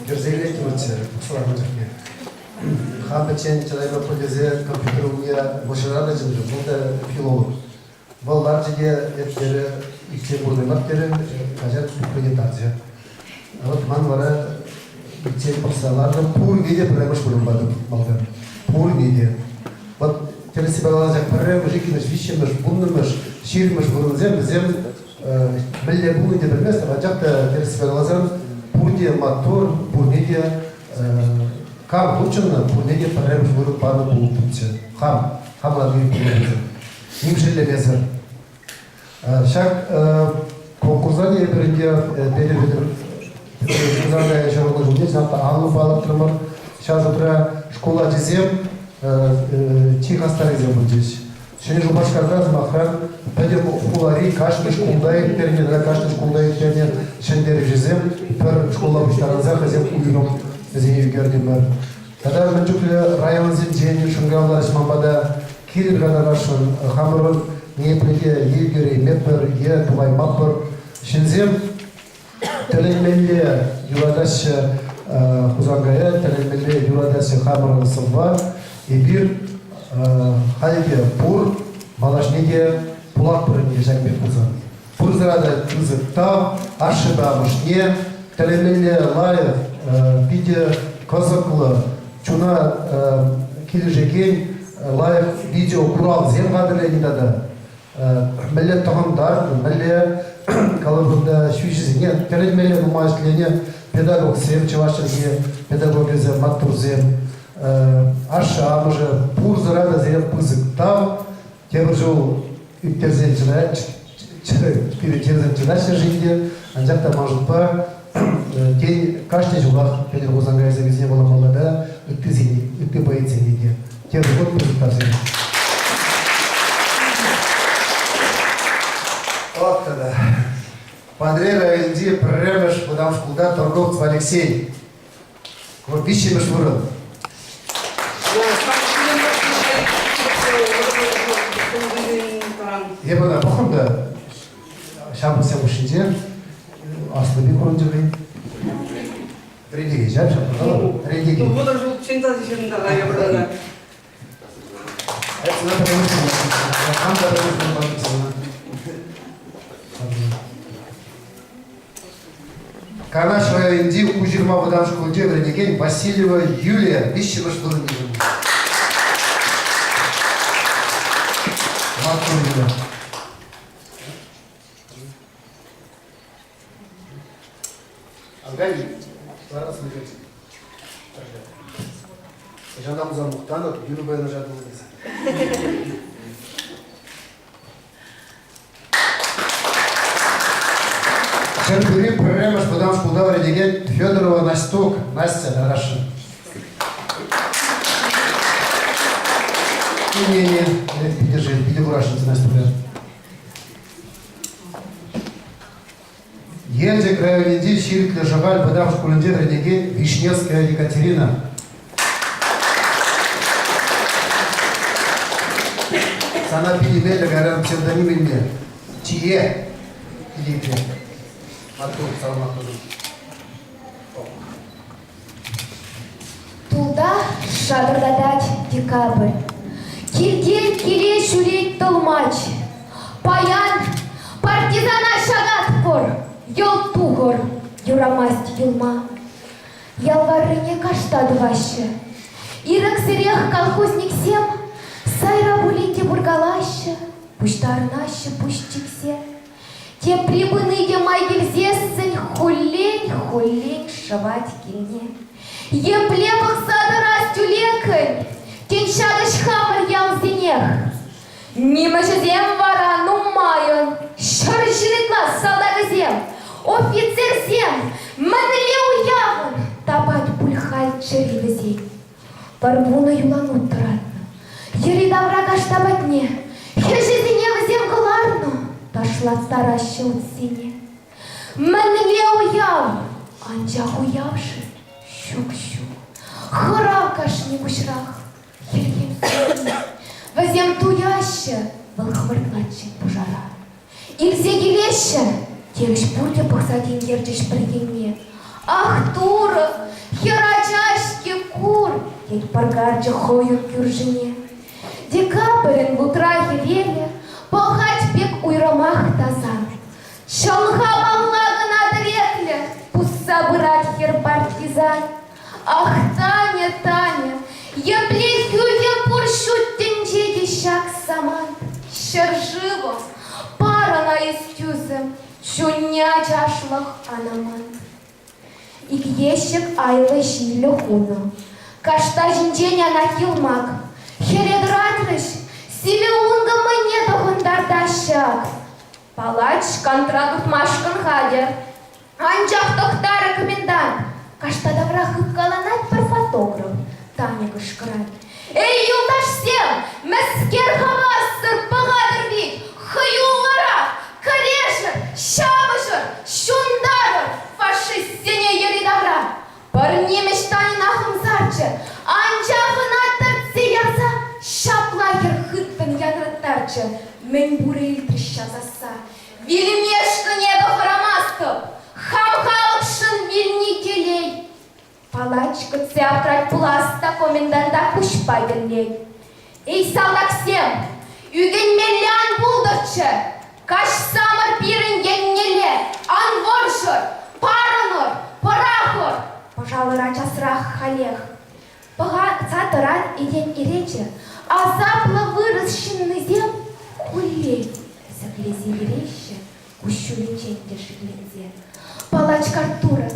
Кӗрсе илеттӗмӗрччӗ пуҫланӑ чухне. Хам пӗччен чӑтаймӑп пуль тесе компьютер умне вӑрҫӑра тӑчӗ, вӑл та филолог. Вӑл ларчӗ те эп терӗ, икчен пурӑнаймап терӗ, хаҫат хӑйне тарчӗ. Вот ман вара икчен пӑхса лартӑм, пурне те пӗрремӗш вырӑн патӑм малтан. Пурне те. Вот тӗрӗссипе каласан пӗрремӗш, иккӗмӗш, виҫҫӗмӗш, вуннӑмӗш, ҫирӗммӗш вырӑнсем вӗсем мӗнле пулнине те пӗлместӗп, анчах та тӗрӗссипе каласан пурте маттур, пурне те кам хутшӑннӑ, пурне те пӗрремӗш вырӑн панӑ пулӑттӑмччӗ. Хам, хамран иртнӗ Ним шеллемесӗр. Ҫак конкурса та эпир ӗнтӗ Петӗр Петрович ҫуралнӑ ҫулне чӑнах та анлӑ палӑртрӑмӑр. Ҫав шутра шкул ачисем чи хастаррисем пулчӗҫ. Ҫӗнӗ Шупашкарта, сӑмахран, пӗтӗм хулари кашни шкулта ирттернӗ тата кашни шкулта ирттернӗ ҫӗнтерӳҫӗсем пӗр шкула пуҫтарӑнса хӑйсем уйрӑм вӗсене ӳкертӗмӗр. Тата мӗн чухлӗ районсенчен шӑнкӑравларӗҫ ман пата килӗр-ха тархасшӑн, хамӑрӑн ниепле те е ӳкереймеппӗр, е тупаймаппӑр. Ҫынсем тӗлӗнмелле юратаҫҫӗ Хусанкая, тӗлӗнмелле юратаҫҫӗ хамӑрӑн сӑвва. Эпир халӗ те пур, малашне те пулатпӑр ӗнтӗ ҫак пек пулсан. Пурсӑра та пысӑк тав, ашшӗпе амӑшне тӗлӗнмелле лайӑх, питӗ кӑсӑклӑ, чуна килӗшекен лайӑх видеокуравсем хатӗрленӗ тата. Мӗнле тӑхӑнтарнӑ, мӗнле калӑпӑр ҫӳҫӗсене тӗлӗнмелле нумай ӗҫленӗ педагогсем, чӑваш чӗлхи педагогӗсем, маттурсем, ашшӗ-амӑшӗ пурсӑра та сире пысӑк тав. Тепӗр ҫул ӳктерсен пирӗн чирсем чӑтаҫҫӗ-ши те, анчах та ман шутпа, тен, кашни ҫулах Петӗр Хусанкайсене вуламалла та ыттисене, ытти поэтсене те. Тепӗр хут пысӑк тавсем. Вот тогда. Патӑрьел районӗнчи пӗрремӗш вӑтам шкулта Торговцев Алексей. Вӑл виҫҫӗмӗш вырӑн. Эпӗ ӑна пӑхрӑм та ҫамрӑксем хушшинче аслӑ пек курӑнчӗ хӑй. Вӗрентекен ҫав ҫапла вӗрентекен. Вӑтӑр ҫулччен та ҫырӑнтара эпӗ Хам та пӗрремӗш вырӑн Канаш районӗнчи Уҫырма вӑтам шкулӗнче вӗренекен Васильева Юлия виҫҫӗмӗш вырӑн йышӑннӑ. Маттур, Юля. Ангай ларас ӳкерчӗк. Ҫавна пулсан мухтанӑ, юрӑ паян ӑша тесе. Ҫӗрпӳри пӗрремӗш вӑтам шкулта вӗренекен Федорова Настюк Настя тархасшӑн. Имене, питӗ шел, питӗ курасшӑн Настюка. Елчӗк районӗнчи Ҫирӗклӗ Шӑхаль вӑтам шкулӗнче вӗренекен Вишневская Екатерина. Сана питӗ меллӗ кайран псевдоним илме. Чие илейпе. Маттур, саламат пулин. Тулта шатӑртатать декабрь. Килтен киле ҫӳрет тӑлмач. Паян партизана ҫакатпӑр, йӑлт тухӑр, юрамасть юлма. Ял варрине кашта тӑваҫҫӗ. Ирӗксӗрех колхозниксем сайра пулин те пыркалаҫҫӗ, пуҫтарӑнаҫҫӗ пуҫ чиксе. Тепри пыни те май килсессӗн хуллен-хуллен шӑвать килне. Епле пӑхса тӑрас тӳлеккӗн, тен, ҫакӑҫ хамӑр ялсенех. Нимӗҫӗсем вара нумайӑн, 100 ытла салтакӗсем, офицерсем, мӗнле уявӑн тапать пуль халь чӗри вӗсен. Пӗр вунӑ юланут тӑратнӑ. Йӗри-тавра кашта патне хӗҫӗсене вӗсем кӑларнӑ, ташлаттараҫҫӗ утсене. Мӗнле уяв? Анчах уяв-ши? Ҫук, ҫук. Хӑрав кашни куҫрах. Хӗлхем сӳннӗ. Вӗсем туяҫҫӗ, вӑл хӑвӑртлатчӗ пушара. Илсе килеҫҫӗ, терӗҫ пурте пӑхса тинкерчӗҫ пӗр енне. Ах, Турӑ, хӗрача-ҫке кур, тет пӑркарчӗ хӑйӑр кӳршине. Декабрӗн лутра хӗвелӗ пӑхать пек уйрӑмах таса. Чӑлха-палла кӑна тӗреклӗ пусса пырать хӗр партизан. Ах, Таня, Таня, епле хӳхӗм пур ҫут тӗнче те ҫак самант. Ҫӗршывӑм, пар ӑна эс тӳсӗм, чунне ачашлӑх анаман. Ик ещӗк айлӑ ҫиллӗ хунӑ. Кашта ҫинчен ана йӑлмак. Хӗре тӑратрӗҫ, сивӗ ункӑ мӑйне тӑхӑнтартаҫҫӗ ак. Палач кантра туртмашкӑн хатӗр. Анчах тӑхтарӗ комендант. Кашта тавра хыпкаланать пӗр фотограф. Таня кӑшкӑрать. Эй, юлташсем, мӗскер хавассӑр пӑхатӑр вит, хӑюллӑрах, кӗрешӗр, ҫапӑҫӑр, ҫунтарӑр фашистсене йӗри-тавра. Пӗр нимӗҫ Таньӑна хӑмсарчӗ, анчах ӑна тӗртсе ярса ҫапла хӗр хыттӑн янраттарчӗ. Мӗнпурӗ илтрӗҫ ҫав сасса. Вилмешкӗн эпӗ хӑрамастӑп, хам халӑхшӑн вилни телей. Палач кӗтсе аптрать пулас та коменданта куҫпа тӗллет. Эй, салтаксем, ӳкӗнмелле ан пултӑрччӗ! Каҫсамӑр пирӗн еннелле, ан вӑрҫӑр, парӑнӑр, пӑрахӑр! Пӑшалӑра часрах халех. Пӑхса тӑрать этем иречӗ, асаплӑ вырӑс ҫыннисем хуллен ӗсӗклесе йӗреҫҫӗ, куҫҫулӗнчен те шикленсе. Палач картура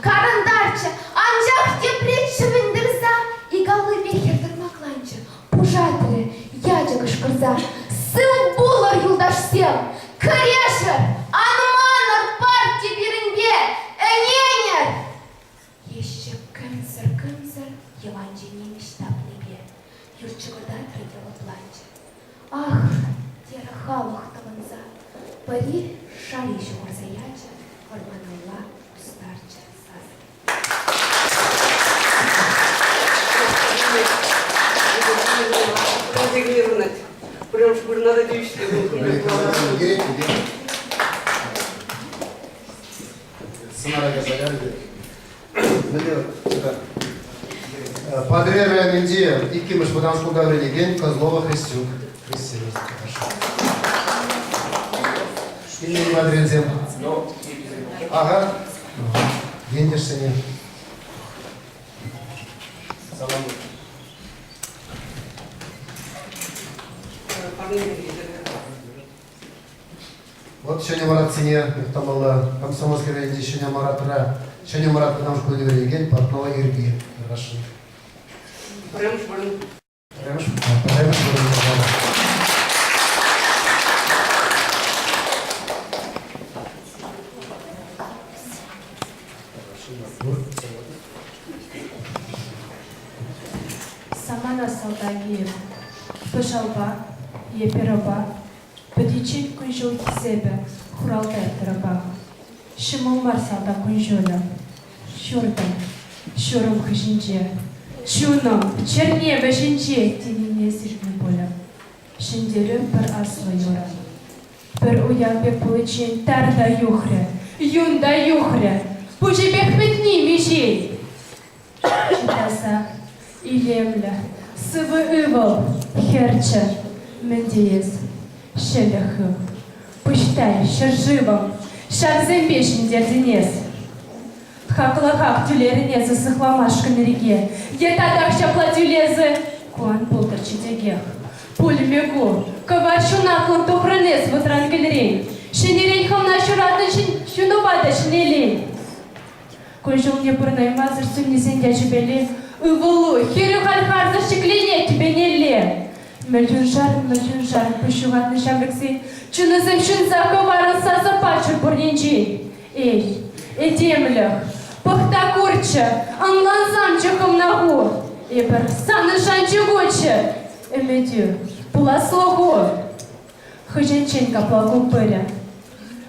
карӑнтарчӗ, анчах тепре чӗвӗнтӗрса ик аллипе хӗр тӑрмакланчӗ, пушатрӗ, ячӗ кӑшкӑрса. Сыв пулӑр, юлташсем! Кӗрешӗр! Ан манӑр парти пирӗнпе! Ӗненӗр! Ещӗк кӗмсӗр-кӗмсӗр йӑванчӗ нимӗҫ тапнипе, юр чӑкӑртатрӗ те лӑпланчӗ. Ах, терӗ халӑх тӑвӑнса, пӗри шари ҫухӑрса ячӗ, вӑрманалла кустарчӗ сасӑ. Прям шкурна да тивӗҫлӗ. Сӑнара кӗрсе кайрӗ те. Мӗнле Патӑрьел районӗнчи иккӗмӗш вӑтам шкулта вӗренекен Козлова Христюк. Христина. Килнӗ Патӑрьелсем. Ага. Ентешсене. Салам. Вот Ҫӗнӗ Мӑратсене мухтамалла. Комсомольски районӗнчи Ҫӗнӗ Мӑратра Ҫӗнӗ Мӑрат вӑтам шкулӗнче вӗренекен Портнова Ирби тӑрӑшнӑ. Пӗрремӗш вырӑн. Пӗрремӗш, пӗрремӗш вырӑн пулнӑ. Самана салтакӗ пӑшалпа е перопа Пӗтиччен кун-ҫул хисепӗ хуралта тӑрӑпах. Ҫӑмӑл мар салтак кун-ҫулӗ. Ҫуртӑм, ҫурӑм хыҫӗнче, чунӑм, чӗрне вӗҫӗнче тенине сирнӗ пулӗ. Ҫӗнтерӳ пӗр аслӑ юрӑ. Пӗр уяв пек пуличчен тар та юхрӗ, юн та юхрӗ, пуҫӗпех пӗтни миҫен? Чӑтаса, илемлӗ, сывӑ ывӑл, хӗрчӗ, мӗн теес, ҫӗлӗк хыв. Пуҫтай, ҫӗршывӑм, ҫавсемпе ҫӗнтертӗн эс. Хаклӑ хак тӳлерӗн эсӗ сыхламашкӑн реке, е татах ҫапла тӳлесӗ, ку ан пултӑрччӗ текех. Пулмӗ ку, кӑвар ҫунатлӑн тухрӑн эс вутран кӗлрен, ҫӗнӗрен хӑвна ҫуратнӑ ҫунупа та ҫӗнелен. Кун-ҫулне пурӑнаймасӑр сӳннисен ячӗпеле ывӑлу, хӗрӳ халь харсӑр ҫӗкленет тӳпенелле. Мӗльюншар-мӗльюншар пуҫ ҫухатнӑ ҫамрӑксен чунӗсем ҫунса кӑварӑн сасӑ паччӑр пур енчен. Эй, этемлӗх, пӑх та курччӗ, ӑнлансамччӗ хӑвна ху. Эпӗр санӑн шанчӑкуччӗ, ӗмӗтӳ, пуласлӑху. Хӑҫанччен капла кун пырӗ?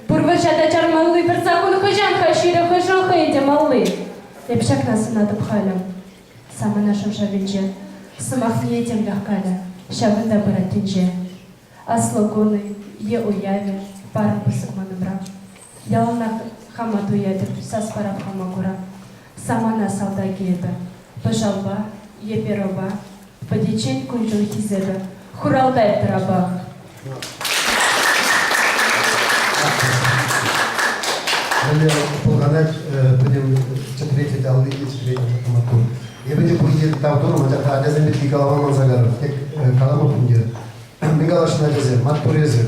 Пур вӑрҫа та чармалли пӗр саккун хӑҫан-ха ҫирӗ хӑшӗ хӑй те малли? Эп ҫакна сӑнатӑп халӗ. Самана шӑв-шавӗнче сӑмахне этемлӗх калӗ, ҫавӑнта пырать тӗнче. Аслӑ кунӗ е уявӗ парӑм пысӑк манӑмра. Яланах хама туятӑп, сас парап хама кура. Самана салтакӗ эпӗ, пӑшалпа е перопа Пӗтиччен кун-ҫул хисепӗ хуралта тӑрапах. Мӗнле пӑлханать пӗтӗм чӗтрет алли те чӗтрет маттур. Эпӗ те пурне тав турӑм, анчах та ачасем пирки калама манса карӑм. Тек каламӑп ӗнтӗ. Мӗн каласшӑн ачасем, маттур эсир.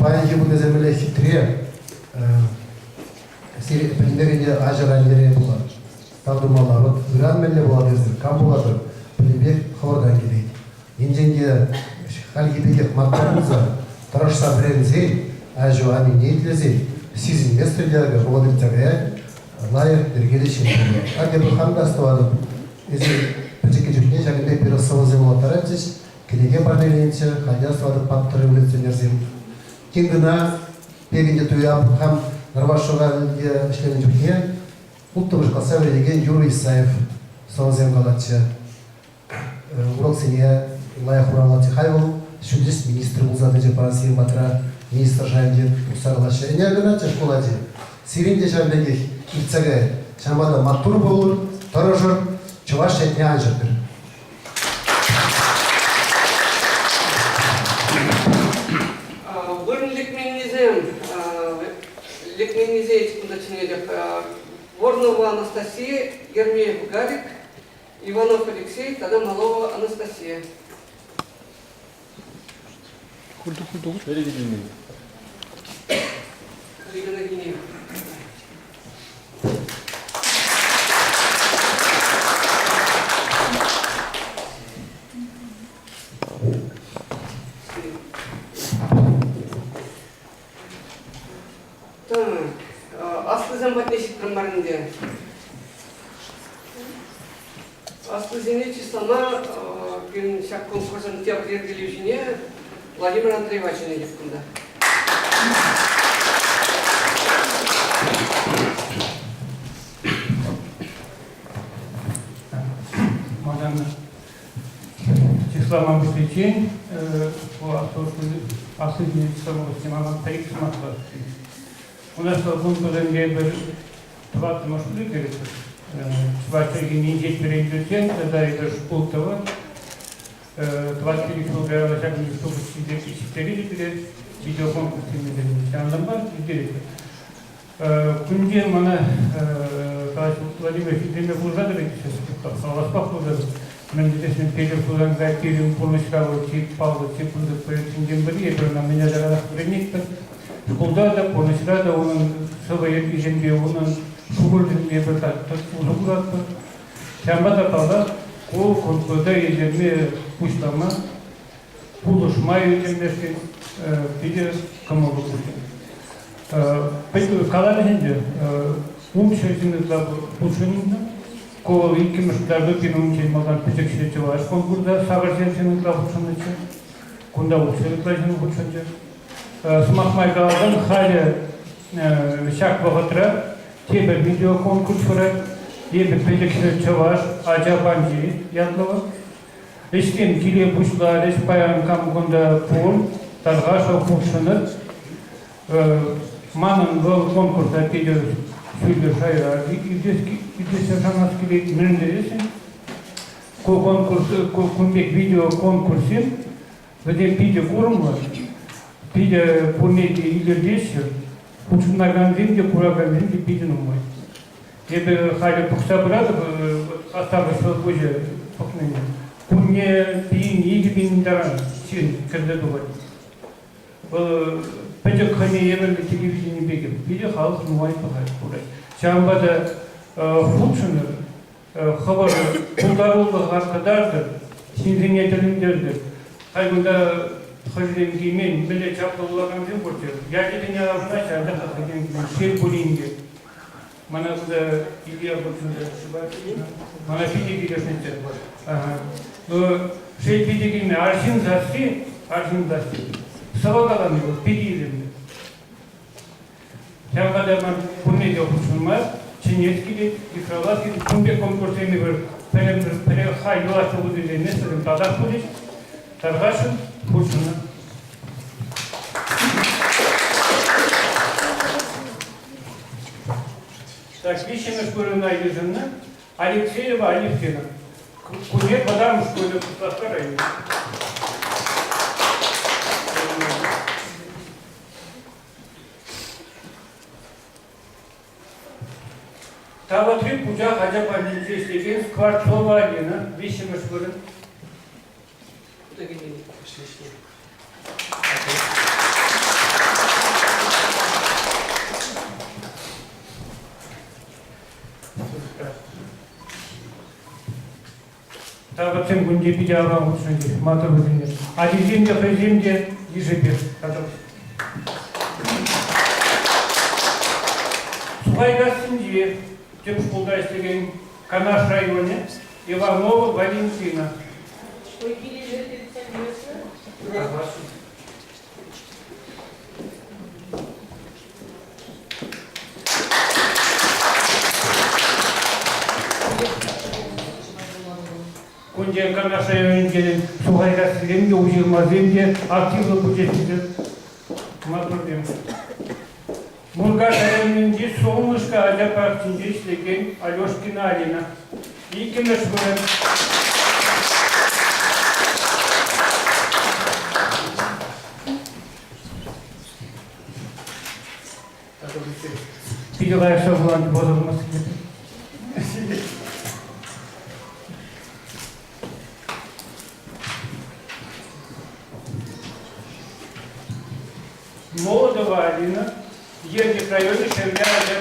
Паянхи кунӗсем мӗнле хитре. Сире пӗтӗмпех ӗнтӗ аҫӑр-аннӗре пулать. Тав тумалла. Вот ыран мӗнле пулать эсир, кам пулатӑр, пӗтӗмпех хӑвӑртан килет. Енчен те хальхи пекех маттур пулсан, тӑрӑшса вӗренсен, аҫу-аннӳне итлесен, сисӗнместӗр те акӑ, вӑхӑт иртсе каять, лайӑх йӗркеллӗ ҫын пулать. Ак эпӗ хам та астӑватӑп, эсир пӗчӗккӗ чухне ҫакӑн пек пире сӑвӑсем вулаттаратчӗҫ, кӗнеке парнеленӗччӗ, халь те астӑватӑп паттӑр революционерсем. Тин кӑна пекӗн те туям, хам Нӑрваш Шӑхалӗнче ӗҫленӗ чухне Улттӑмӗш класра вӗренекен Юрий Исаев сӑвӑсем калатчӗ. Уроксене лайӑх хуравлатчӗ. Халь вӑл ҫутӗҫ министрӗ пулса тӑчӗ паян сирӗн патра министр шайӗнче тухса калаҫҫӗ. Ӗнер кӑначчӗ шкул ачи. Сирӗн те ҫавӑн пекех иртсе каять. Ҫавӑнпа та маттур пулӑр, тӑрӑшӑр, чӑваш ятне ан ҫӗртӗр. Вырӑн лекменнисем, лекменнисен кунта чӗнетӗп. Воронова Анастасия, Ермеев Гарик, Иванов Алексей тата Малова Анастасия. Лига Гинеев. Так, аслисем патне ҫитрӗм мар ӗнтӗ. Аслисене чыслама пирӗн ҫак конкурсӑн тӗп йӗркелӳҫине Владимир Андреева чӗнетӗп кунта. Малтан чыслама пуҫличчен аслисене чыслама пуҫличчен мана пӗр-ик сӑмах калас Унашкал конкурсенче пӗр тӑваттӑмӗш пулӗ кӗретпӗр. Чӑваш чӗлхин инҫет вӗрентӳсен тата эпир шкул тӑвӑн. Тӑват-пилӗк ҫул каялла ҫакӑн пек шухӑш ҫитерет пире видеоконкурс темелле. Ҫавӑнтанпа ирттеретпӗр. Кунте мана Владимир хитреме пулӑшатӑр хаваспах пулӑшатӑр. Мӗн тесен Петӗр Хусанкай пирӗн пурнӑҫра вӑл чи паллӑ, чи пысӑк проектсенчен пӗри. Эпир ӑна мӗн ачаранах вӗренетпӗр. Шкулта та, пурнӑҫра та унӑн сӑвӑ йӗркисемпе, унӑн шухӑшӗсемпе эпир усӑ куратпӑр. Ҫавӑнпа та, паллах, ку конкурса ирттерме пуҫлама, пулӑшма ирттермешкӗн питӗ кӑмӑллӑ пулчӗ. Каларӗҫ ӗнтӗ, 600 ҫын ытла хутшӑннӑ. Ку вӑл иккӗмӗш кӑтарту пирӗн унччен малтан пӗчӗкҫӗ чӑваш конкурса 800 ҫын ытла хутшӑннӑччӗ. Кунта 600 ытла ҫын хутшӑнчӗ. Сӑмах май каласан, халӗ ҫак вӑхӑтра тепӗр видеоконкурс пырать. Эпӗ пӗчӗкҫӗ чӑваш ача панчи ятлӑ вӑл. Ӗҫсем киле пуҫларӗҫ, паян кам кунта пур, тархасшӑн хутшӑнӑр. Манӑн вӑл конкурса питӗ ҫӳллӗ шайра иртессе шанас килет. Мӗн тесен, ку конкурс, кун пек видеоконкурссем вӗсем питӗ курӑмлӑ, питӗ пурне те илӗртеҫҫӗ. Хутшӑнакансем те, куракансем те питӗ нумай. Эпӗ халӗ пӑхса пыратӑп, хастарлӑ ҫӑлкуҫӗ пӑхнине. Кунне пин, 2000 таран ҫын кӗрсе тухать. Вӑл пӗчӗк хӑйне евӗрлӗ телевидени пекех. Питӗ халӑх нумай пӑхать, курать. Ҫавӑнпа та хутшӑнӑр, хӑвӑр пултарулӑха кӑтартӑр, ҫынсене тӗлӗнтертӗр. Халь кунта хӑшӗсем килмен, мӗнле чаплӑ вулакансем пурччӗ. Ячӗсене асӑнаҫҫӗ, анчах та хӑйсем килмен. Шел пулин те. Мана кунта Илья хутшӑнчӗ. Мана питӗ килӗшнӗччӗ. Ну, шел питӗ килнӗ. Арҫын сасси, арҫын сасси. Сӑвӑ калани вӑл питӗ илемлӗ. Ҫавӑнпа та ман пурне те хутшӑнма чӗнес килет, йыхравлас килет. Кун пек конкурссем эпир пӗрех хай юлашки хутӗнчен татах пулӗҫ. Тархасшӑн хутшӑнӑр. Так, виҫҫӗмӗш вырӑна йышӑннӑ Алексеева Алевтина. Кунне вӑтам шкулӗ Куславкка районӗ. Тавӑтри Пучах ача патӗнче ӗҫлекен Скворцова Алина, виҫҫӗмӗш вырӑн. Тавӑтсем кунти питӗ аван хутшӑнчӗҫ, маттур вӗсене. Ачисем те хӑйсем те йышӗпех тата. Сухайкассинчи тӗп шкулта ӗҫлекен Канаш районӗ Иванова Валентина. Кунте Канаш районӗнче Сухайкассисем те, Уҫырмасем те активлӑ пулчӗҫ маттурсем. Муркаш районӗнчи Солнышко ача пахчинче ӗҫлекен Алешкина Алина. Иккӗмӗш вырӑн. Питӗ лайӑх шӑршланчӗ, пӑсӑлмасть. Молодова Алина, Елчӗк районӗ, Шевле ача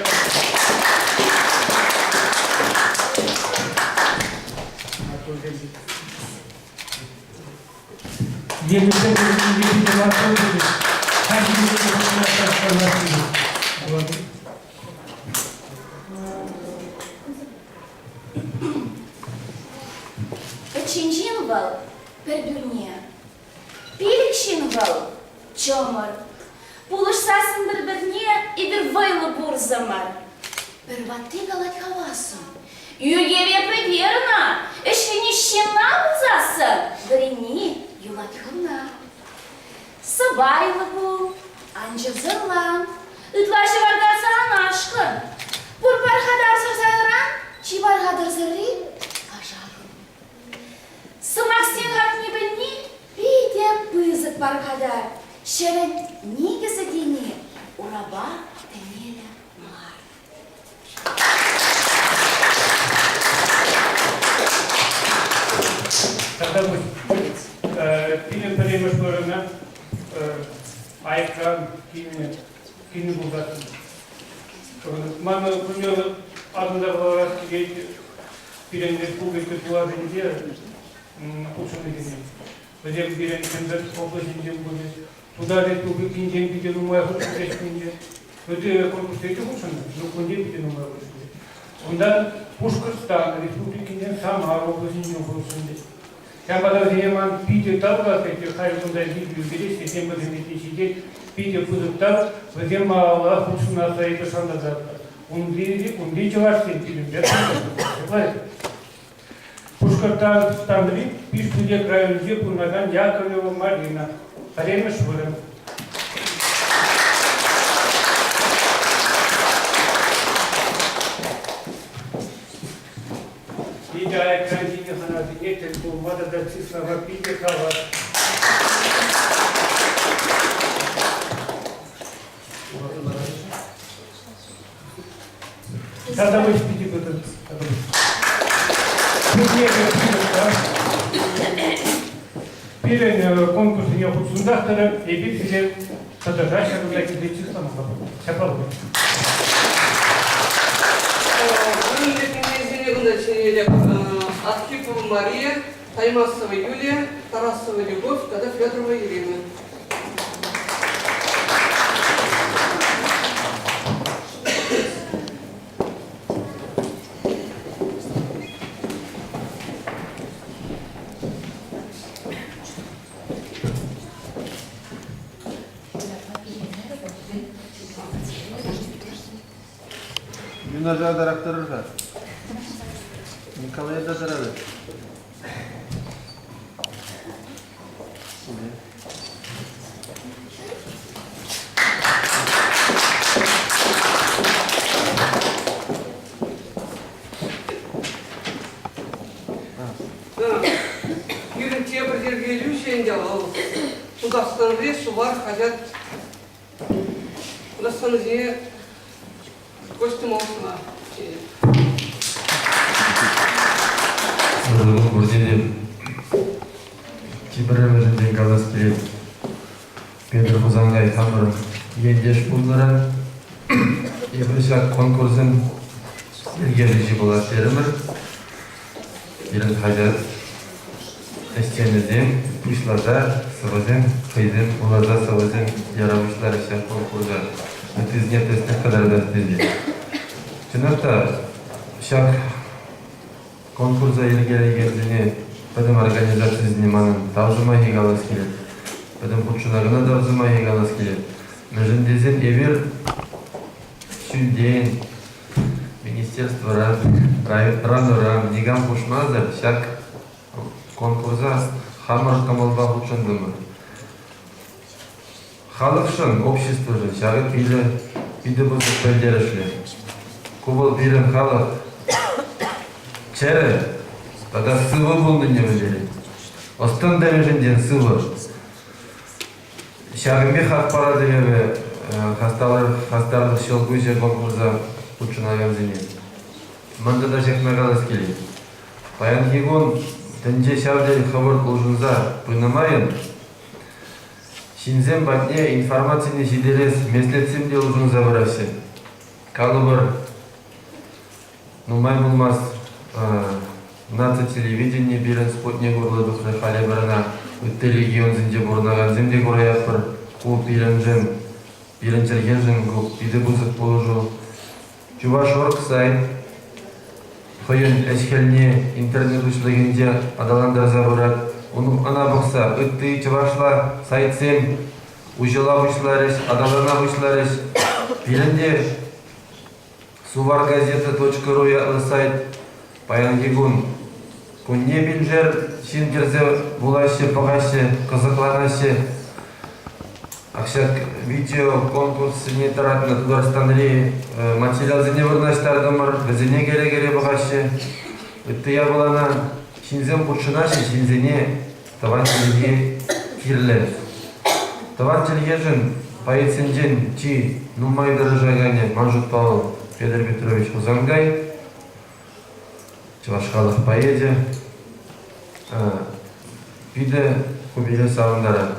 Елчӗксен Пӗччен ҫын вӑл пӗр пӳрне. Пилӗк ҫын вӑл, чӑмӑр. Пулӑшсассӑн пӗр-пӗрне эпир вӑйлӑ пурсӑмӑр. Пӗр ватти калать хавассӑн. Ӳкӗве пӗтер ӑна, ӗҫлени ҫынна пулсассӑн вӗренни юлать хӑвна. Сӑпайлӑ пул, ан чӑрсӑрлан, ытла ҫӑвартарса ан ашкӑн. Пур пархатарсӑр сайран чи пархатарсӑрри ашакӑн. Сӑмахсен хакне пӗлни питӗ пысӑк пархатар, ҫӗрӗн никӗсӗ тени урапа тӗнелӗ мар. Тата пирӗн пӗрремӗш вырӑна айӑкран килнӗ. килнӗ пулсассӑн. Ман кунне асӑнса хӑварас килет пирӗн республика тулашӗнче хутшӑннисене. Вӗсем пирӗн Чӗмпӗр облаҫӗнчен пулчӗҫ, Тутар Республикинчен питӗ нумай хутшӑнчӗҫ кунне. Ытти конкурссене те хутшӑннӑ, но кунне питӗ нумай хутшӑнчӗҫ. Унтан Пушкӑртстан Республикинчен Самар облаҫӗнчен хутшӑнчӗҫ. Ҫавӑнпа та вӗсене ман питӗ тав тӑвас килет, халь кунта видео ӳкереҫҫӗ, тем вӗсем ҫитет, питӗ пысӑк тав, вӗсем малалла хутшӑнасса эпӗ шантаратӑп. Унти, унти чӑвашсем пирӗнпе ҫапла Пушкӑртстанри Пишпӳлек районӗнче пурӑнакан Яковлева Марина. Пӗрремӗш вырӑн. Питӗ аякран килнӗ хӑнасене тӗл пулма тата чыслама питӗ хавас. Тата вӑй питӗ пысӑк. Пирӗн конкурссене хутшӑнсах тӑрӑр, эпир сире тӑтӑшах ҫакӑнта килсе чыслама ҫапла пулать. Вырӑн лекменнисене кунта чӗнетӗп. Архипова Мария, Таймасова Юлия, Тарасова Любовь тата Федорова Ирина. Юнашар тӑрӑр-ха. Николая та тӑратӑр. Пирӗн тепӗр йӗркелӳҫӗ ӗнтӗ вӑл Тутарстанри Сувар хаҫат Тутарстанри Костя Молчана. Ырӑ пурне те чи пӗрремӗшӗнчен калас килет. Петӗр Хусанкай хамӑр ентеш пулнӑран эпир ҫак конкурсӑн йӗркелӳҫи пулас терӗмӗр. Пирӗн хаҫат ӗҫченӗсем пуҫласа сӑвӑсем хӑйсем вуласа сӑвӑсем яра пуҫларӗҫ ҫак конкурса. Ыттисене тӗслӗх кӑтартас тесе. Чӑнах та ҫак конкурса йӗркелекенсене пӗтӗм организацисене манӑн тав сӑмахӗ калас килет. Пӗтӗм хутшӑнакана тав сӑмахӗ калас килет. Мӗншӗн тесен эпир ҫӳлтен Министерствӑран, районран никам хушмасӑр ҫак конкурса хамӑр кӑмӑлпа хутшӑнтӑмӑр. Халӑхшӑн, обществӑшӑн ҫакӑ питӗ, питӗ пысӑк пӗлтерӗшлӗ. Ку вӑл пирӗн халӑх чӗрӗ тата сывӑ пулнине пӗлтерет. Ӑс-тӑн тӗлӗшӗнчен сывӑ. Ҫакӑн пек хак паратӑп эпӗ хастарлӑх ҫӑлкуҫӗ конкурса хутшӑнакансене. Ман тата ҫакна калас килет. Паянхи кун тӗнче ҫав тери хӑвӑрт улшӑнса пынӑ майӑн ҫынсем патне информацине ҫитерес меслетсем те улшӑнса пыраҫҫӗ. Калӑпӑр, нумай пулмасть наци телевидени пирӗн спутник урлӑ тухрӗ. Халӗ эпир ӑна ытти регионсенче пурӑнакансем те кураятпӑр. Ку пирӗншӗн, пирӗн чӗлхешӗн ку питӗ пысӑк пулӑшу. Чувашорг сайт хӑйӗн ӗҫ-хӗлне интернет уҫлӑхӗнче аталантарса пырать. Ӑна пӑхса ытти чӑвашла сайтсем уҫӑла пуҫларӗҫ, аталана пуҫларӗҫ. Пирӗн те Суваргазета.ру ятлӑ сайт паянхи кун кунне пиншер ҫын кӗрсе вулаҫҫӗ, пӑхаҫҫӗ, кӑсӑкланаҫҫӗ. Ак ҫак видеоконкурссене тӑратнӑ Тутарстанри материалсене вырнаҫтартӑмӑр, вӗсене кӗре-кӗре пӑхаҫҫӗ. Ытти япалана ҫынсем хутшӑнаҫҫӗ, ҫынсене тӑван чӗлхе кирлӗ. Тӑван чӗлхешӗн поэтсенчен чи нумай тӑрӑшаканӗ ман шутпа вӑл Петр Петрович Хусанкай, чӑваш халӑх поэчӗ. Питӗ ку пире савӑнтарать.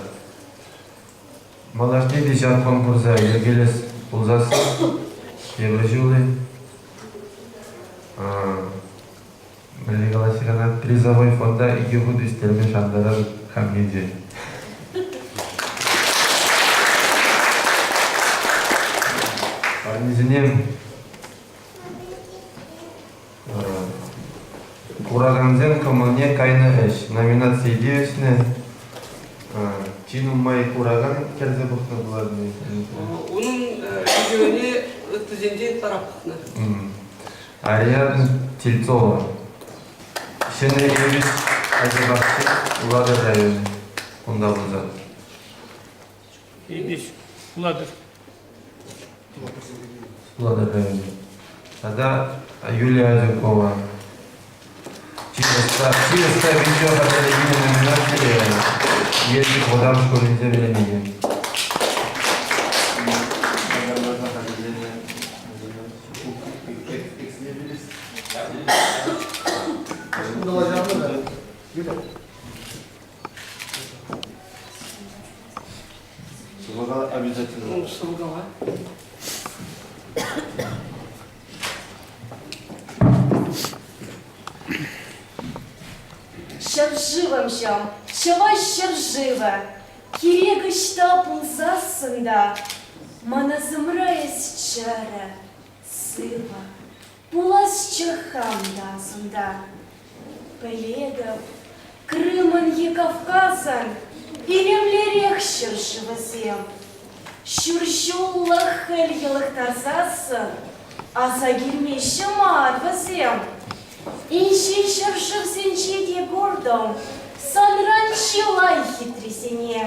Малашне те ҫак конкурса йӗркелес. пулсассӑн тепӗр ҫул-и мӗнле калаҫҫӗ кӑна, призовой фонда икӗ хут ӳстерме шантарар хам енчен. Парнесене Куракансен кӑмӑлне кайнӑ ӗҫ номинацие тивӗҫнӗ. Чи нумай куракан кӗрсе пӑхнӑ пулать. Унӑн видеоне ыттисенчен ытларах пӑхнӑ. Ариадна Тельцова. Ҫӗнӗ Эйпеҫ ача пахчи Улатӑр районӗ. Унта пулса. Эйпеҫ, Улатӑр. Улатӑр районӗ. Тата Юлия Адюкова. Чи ӑста, чи ӑста видео хатӗрлекен номинацире Елчӗк вӑтам шкулӗнче вӗренекен. Сывлӑха обязательно. Ну, сывлӑха. Ҫӗршывӑмҫӑм, чӑваш ҫӗршывӗ, кирек ӑҫта пулсассӑн та ман асӑмра эс чӗрӗ, сывӑ, пуласчӗ хам та асӑнта. Пӗлетӗп, Крымӑн е Кавказӑн илемлӗрех ҫӗршывӗсем. Ҫур ҫуллӑх хӗл йӑлӑхтарсассӑн аса килмеҫҫӗ мар вӗсем. Инҫе ҫӗршывсенче те куртӑм санран чылай хитрисене.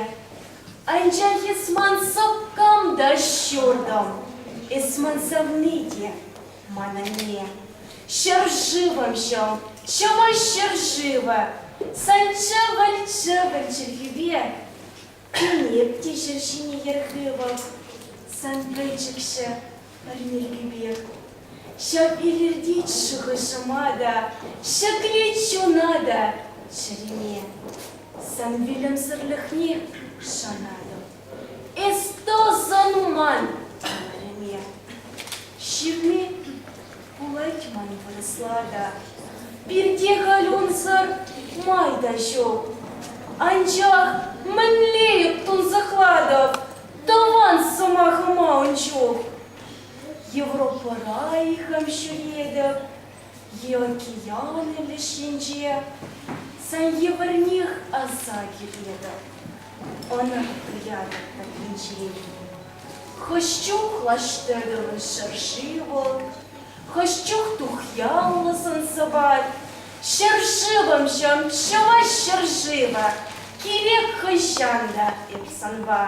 Анчах эс ман сӑпкам та ҫуртӑм, эс ман савни те Ман анне, ҫӗршывӑмҫӑм, чӑваш ҫӗршывӗ, сан чӗвӗл-чӗвӗл чӗлхӳпе тӳнеп те ҫӗр ҫине йӗр хывӑп, сан пӗчӗкҫӗ пӗрмелкӳ пек. Ҫав илӗртет шухӑшӑма та, ҫӗклет чуна та чӗрене. Сан вилӗмсӗрлӗхне шанатӑп. Эс тӑсӑн ман ӗмӗрӗме. Ҫырни пулать ман вырӑсла та, пирте халь унсӑр май та ҫук. Анчах мӗнле эп тунсӑхлатӑп тӑван сӑмахӑма ун чух. Европӑра ихӗм ҫӳретӗп, е океан леш енче, сан евӗрнех аса килетӗп. Ӑна туятӑп пӗрринчен. Хӑш чух лаштӑрӑн шӑрши вӑл, хӑш чух тухьяллӑ сӑн-сӑпат. Ҫӗршывӑмҫӑм, чӑваш ҫӗршывӗ, кирек хӑҫан та эп санпа.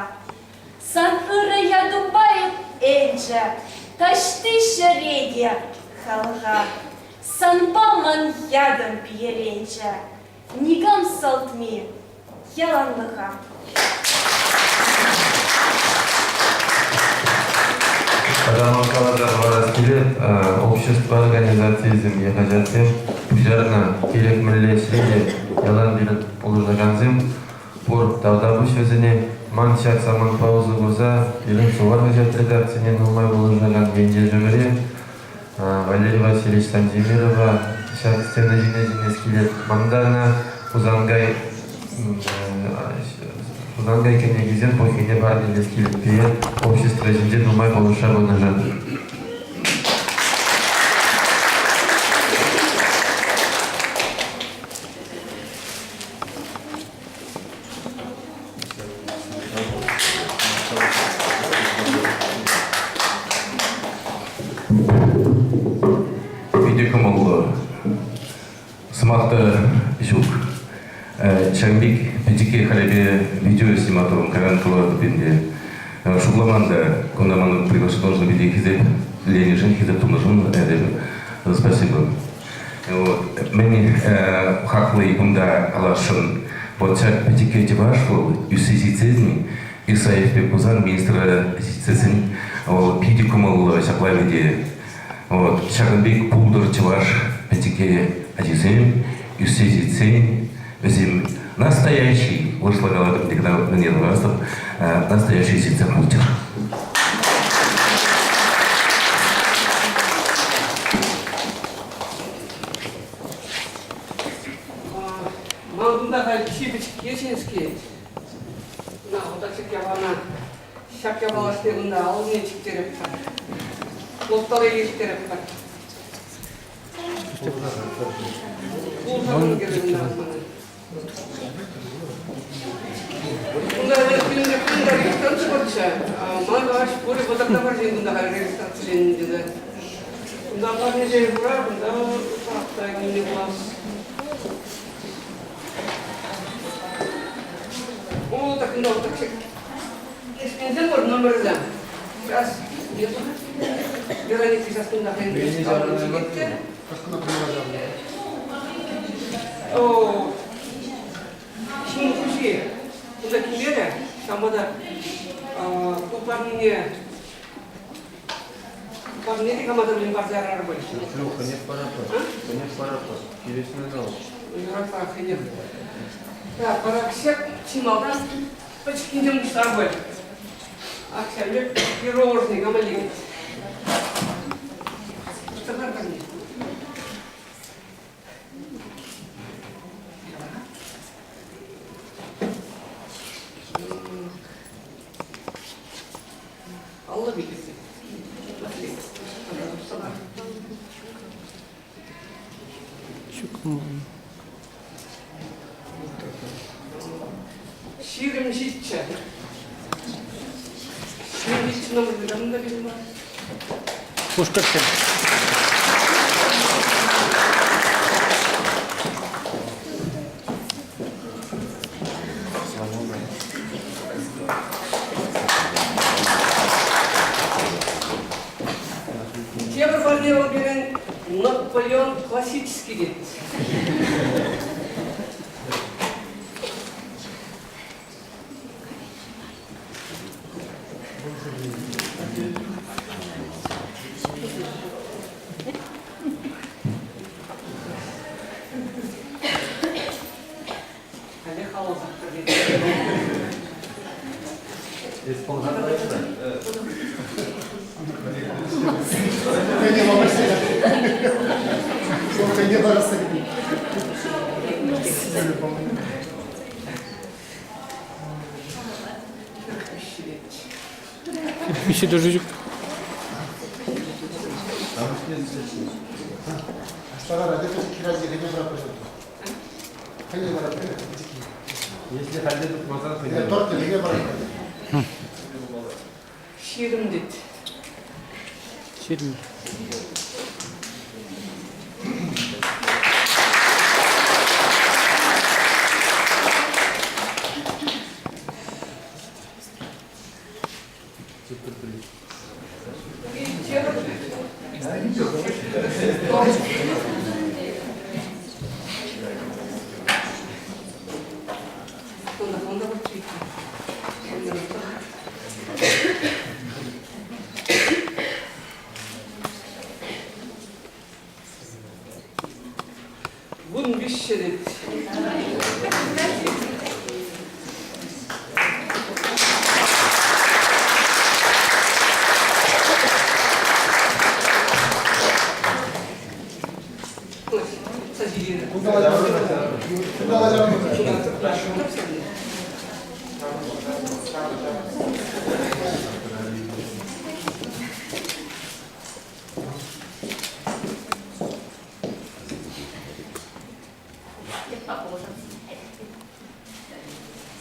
Сан ырӑ ятупа эп элчӗ, таҫти ҫӗре те халӑха. Санпа ман ятӑм пиеленчӗ, никам салтми яланлӑха. Тата ман каласа хӑварас килет, общество организацийӗсем е хаҫатсем пуҫарнӑ кирек мӗнле ӗҫре те ялан пирӗн пулӑшакансем пур. Тавтапуҫ вӗсене. Ман ҫак самантпа усӑ курса пирӗн Сувар хаҫат редакцине нумай пулӑшакан ентешӗмӗре Валерий Васильевич Сантимирова ҫак сцена ҫине чӗнес килет. Ман та ӑна Хусанкай Хусанкай кӗнекисен пуххине парнелес килет пире общество ӗҫӗнче нумай пулӑшса пынӑшӑн. Питӗ кӑмӑллӑ. Сӑмах та ҫук. Ҫакӑн пек пӗчӗкке халӗпе видео снимать кайран кӑларатӑп ӗнтӗ. Шутламан та, кунта ман приглашен питӗ хисепленӗшӗн, хисеп тунӑшӑн спасибо. Вот. Мӗн хаклӑ кунта каласшӑн, вот ҫак пӗчӗккӗ чӑваш вӑл ӳссе ҫитсен, Исаев пек пулсан министра ҫитсессӗн вӑл питӗ кӑмӑллӑ ҫапла ӗнтӗ. Вот. Ҫакӑн пек пултӑр чӑваш пӗчӗккӗ ачисем ӳссе ҫитсен вӗсем настоящий, вырӑсла калатӑп, никогда мӗне тӑвастӑп, настоящий ҫитсе пулччӑр. Кечинский. На, вот так япалана. Ҫак япалашне кунта алне чиктереп-ха. Лопталай ирттереп-ха. Пулса кӗрӗн Кунта кунта регистраци пурччӗ. Ман калаҫ пурӗ вӑтӑрта пӗр кунта халь регистрациленнӗ тесе. Кунта парнесем пура, кунта та килнӗ пулас. О, так кунта вот так Кӗсменсем пур номерсем. Сейчас Вероника сейчас кунта хӑйӗн чикет. О, ҫын хуҫи кунта килмерӗ, ҫавӑнпа та ку парнене парне те кама та пулин парса ярар пуль. Шлюха, нет параппа. Нет параппа. Килесне зал. Юратса хӑйнех. Так, вара кӗҫех чи малтан пӗчӗккинчен пуҫлар пуль. Ак ҫав пек пирожный кама лекет. Пуҫтарар парне. Алла билесе. 27. 27 номерлі кімді білмей? Пушкарсем. Тепӗр парне вӑл пирӗн Наполеон классический тет. Халех алӑсах кӗртет. Хӑйне парасса Виҫҫе тоже ҫук. Если халде тупмасан Торт хӑйне парать. 20 тет. 20. 13 тет.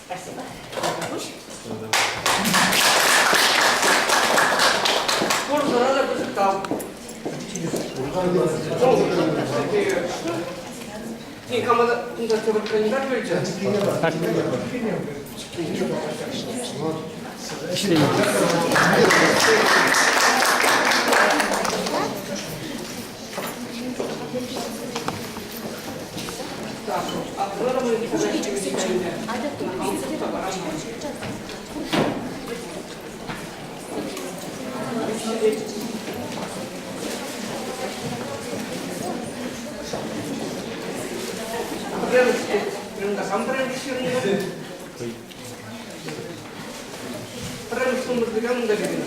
Спасибо. Пурсӑра та пысӑк тав. Никама та кунта тепӗр кандидат пулчӗ. Так, а мы никогда не Пӗрремӗш номер унта кӗрӗн.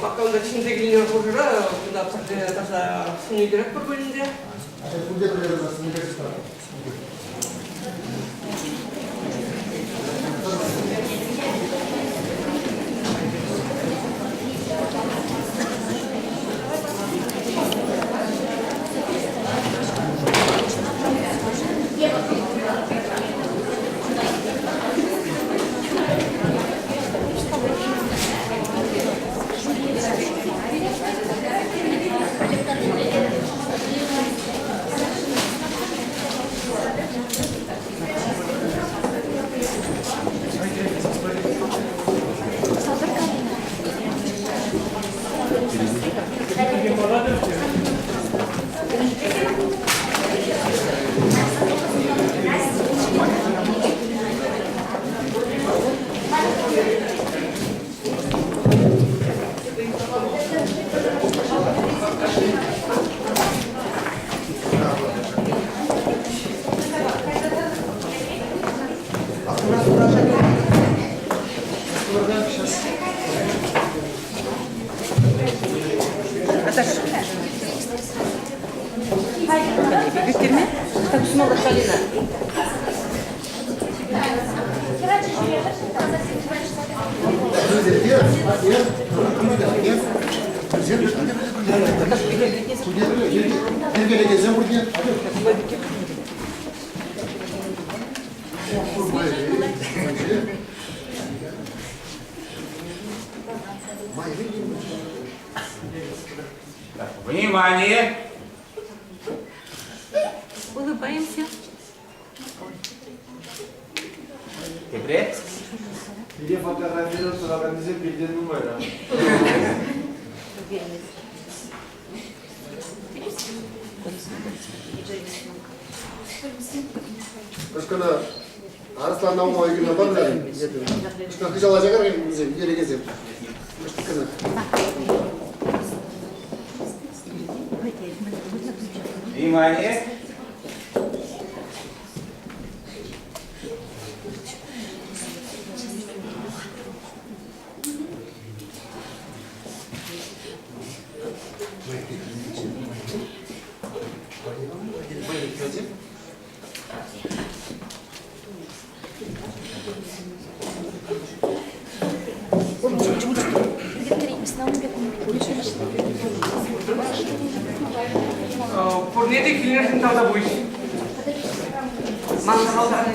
Пока унта чӗнсе килнӗ хушӑра кунта пӗрре таса сӑн ӳкеретпӗр пуль ӗнтӗ. Пурте пӗрле тӑрса Йӗркелекенсем пурте. Внимание! Улыбаемся. Тепре. Пире фотографировать тӑраканнисем пиртен нумайрах. Кӑшкӑна Арӑслан Наумова ӳкерме панӑ. Кӑшкӑна хыҫала чакар вӗсем, ӳкерекенсем. Кӑшкӑна. Внимание! Пурне те килнӗшӗн тавтапуҫ. Ман сахалтан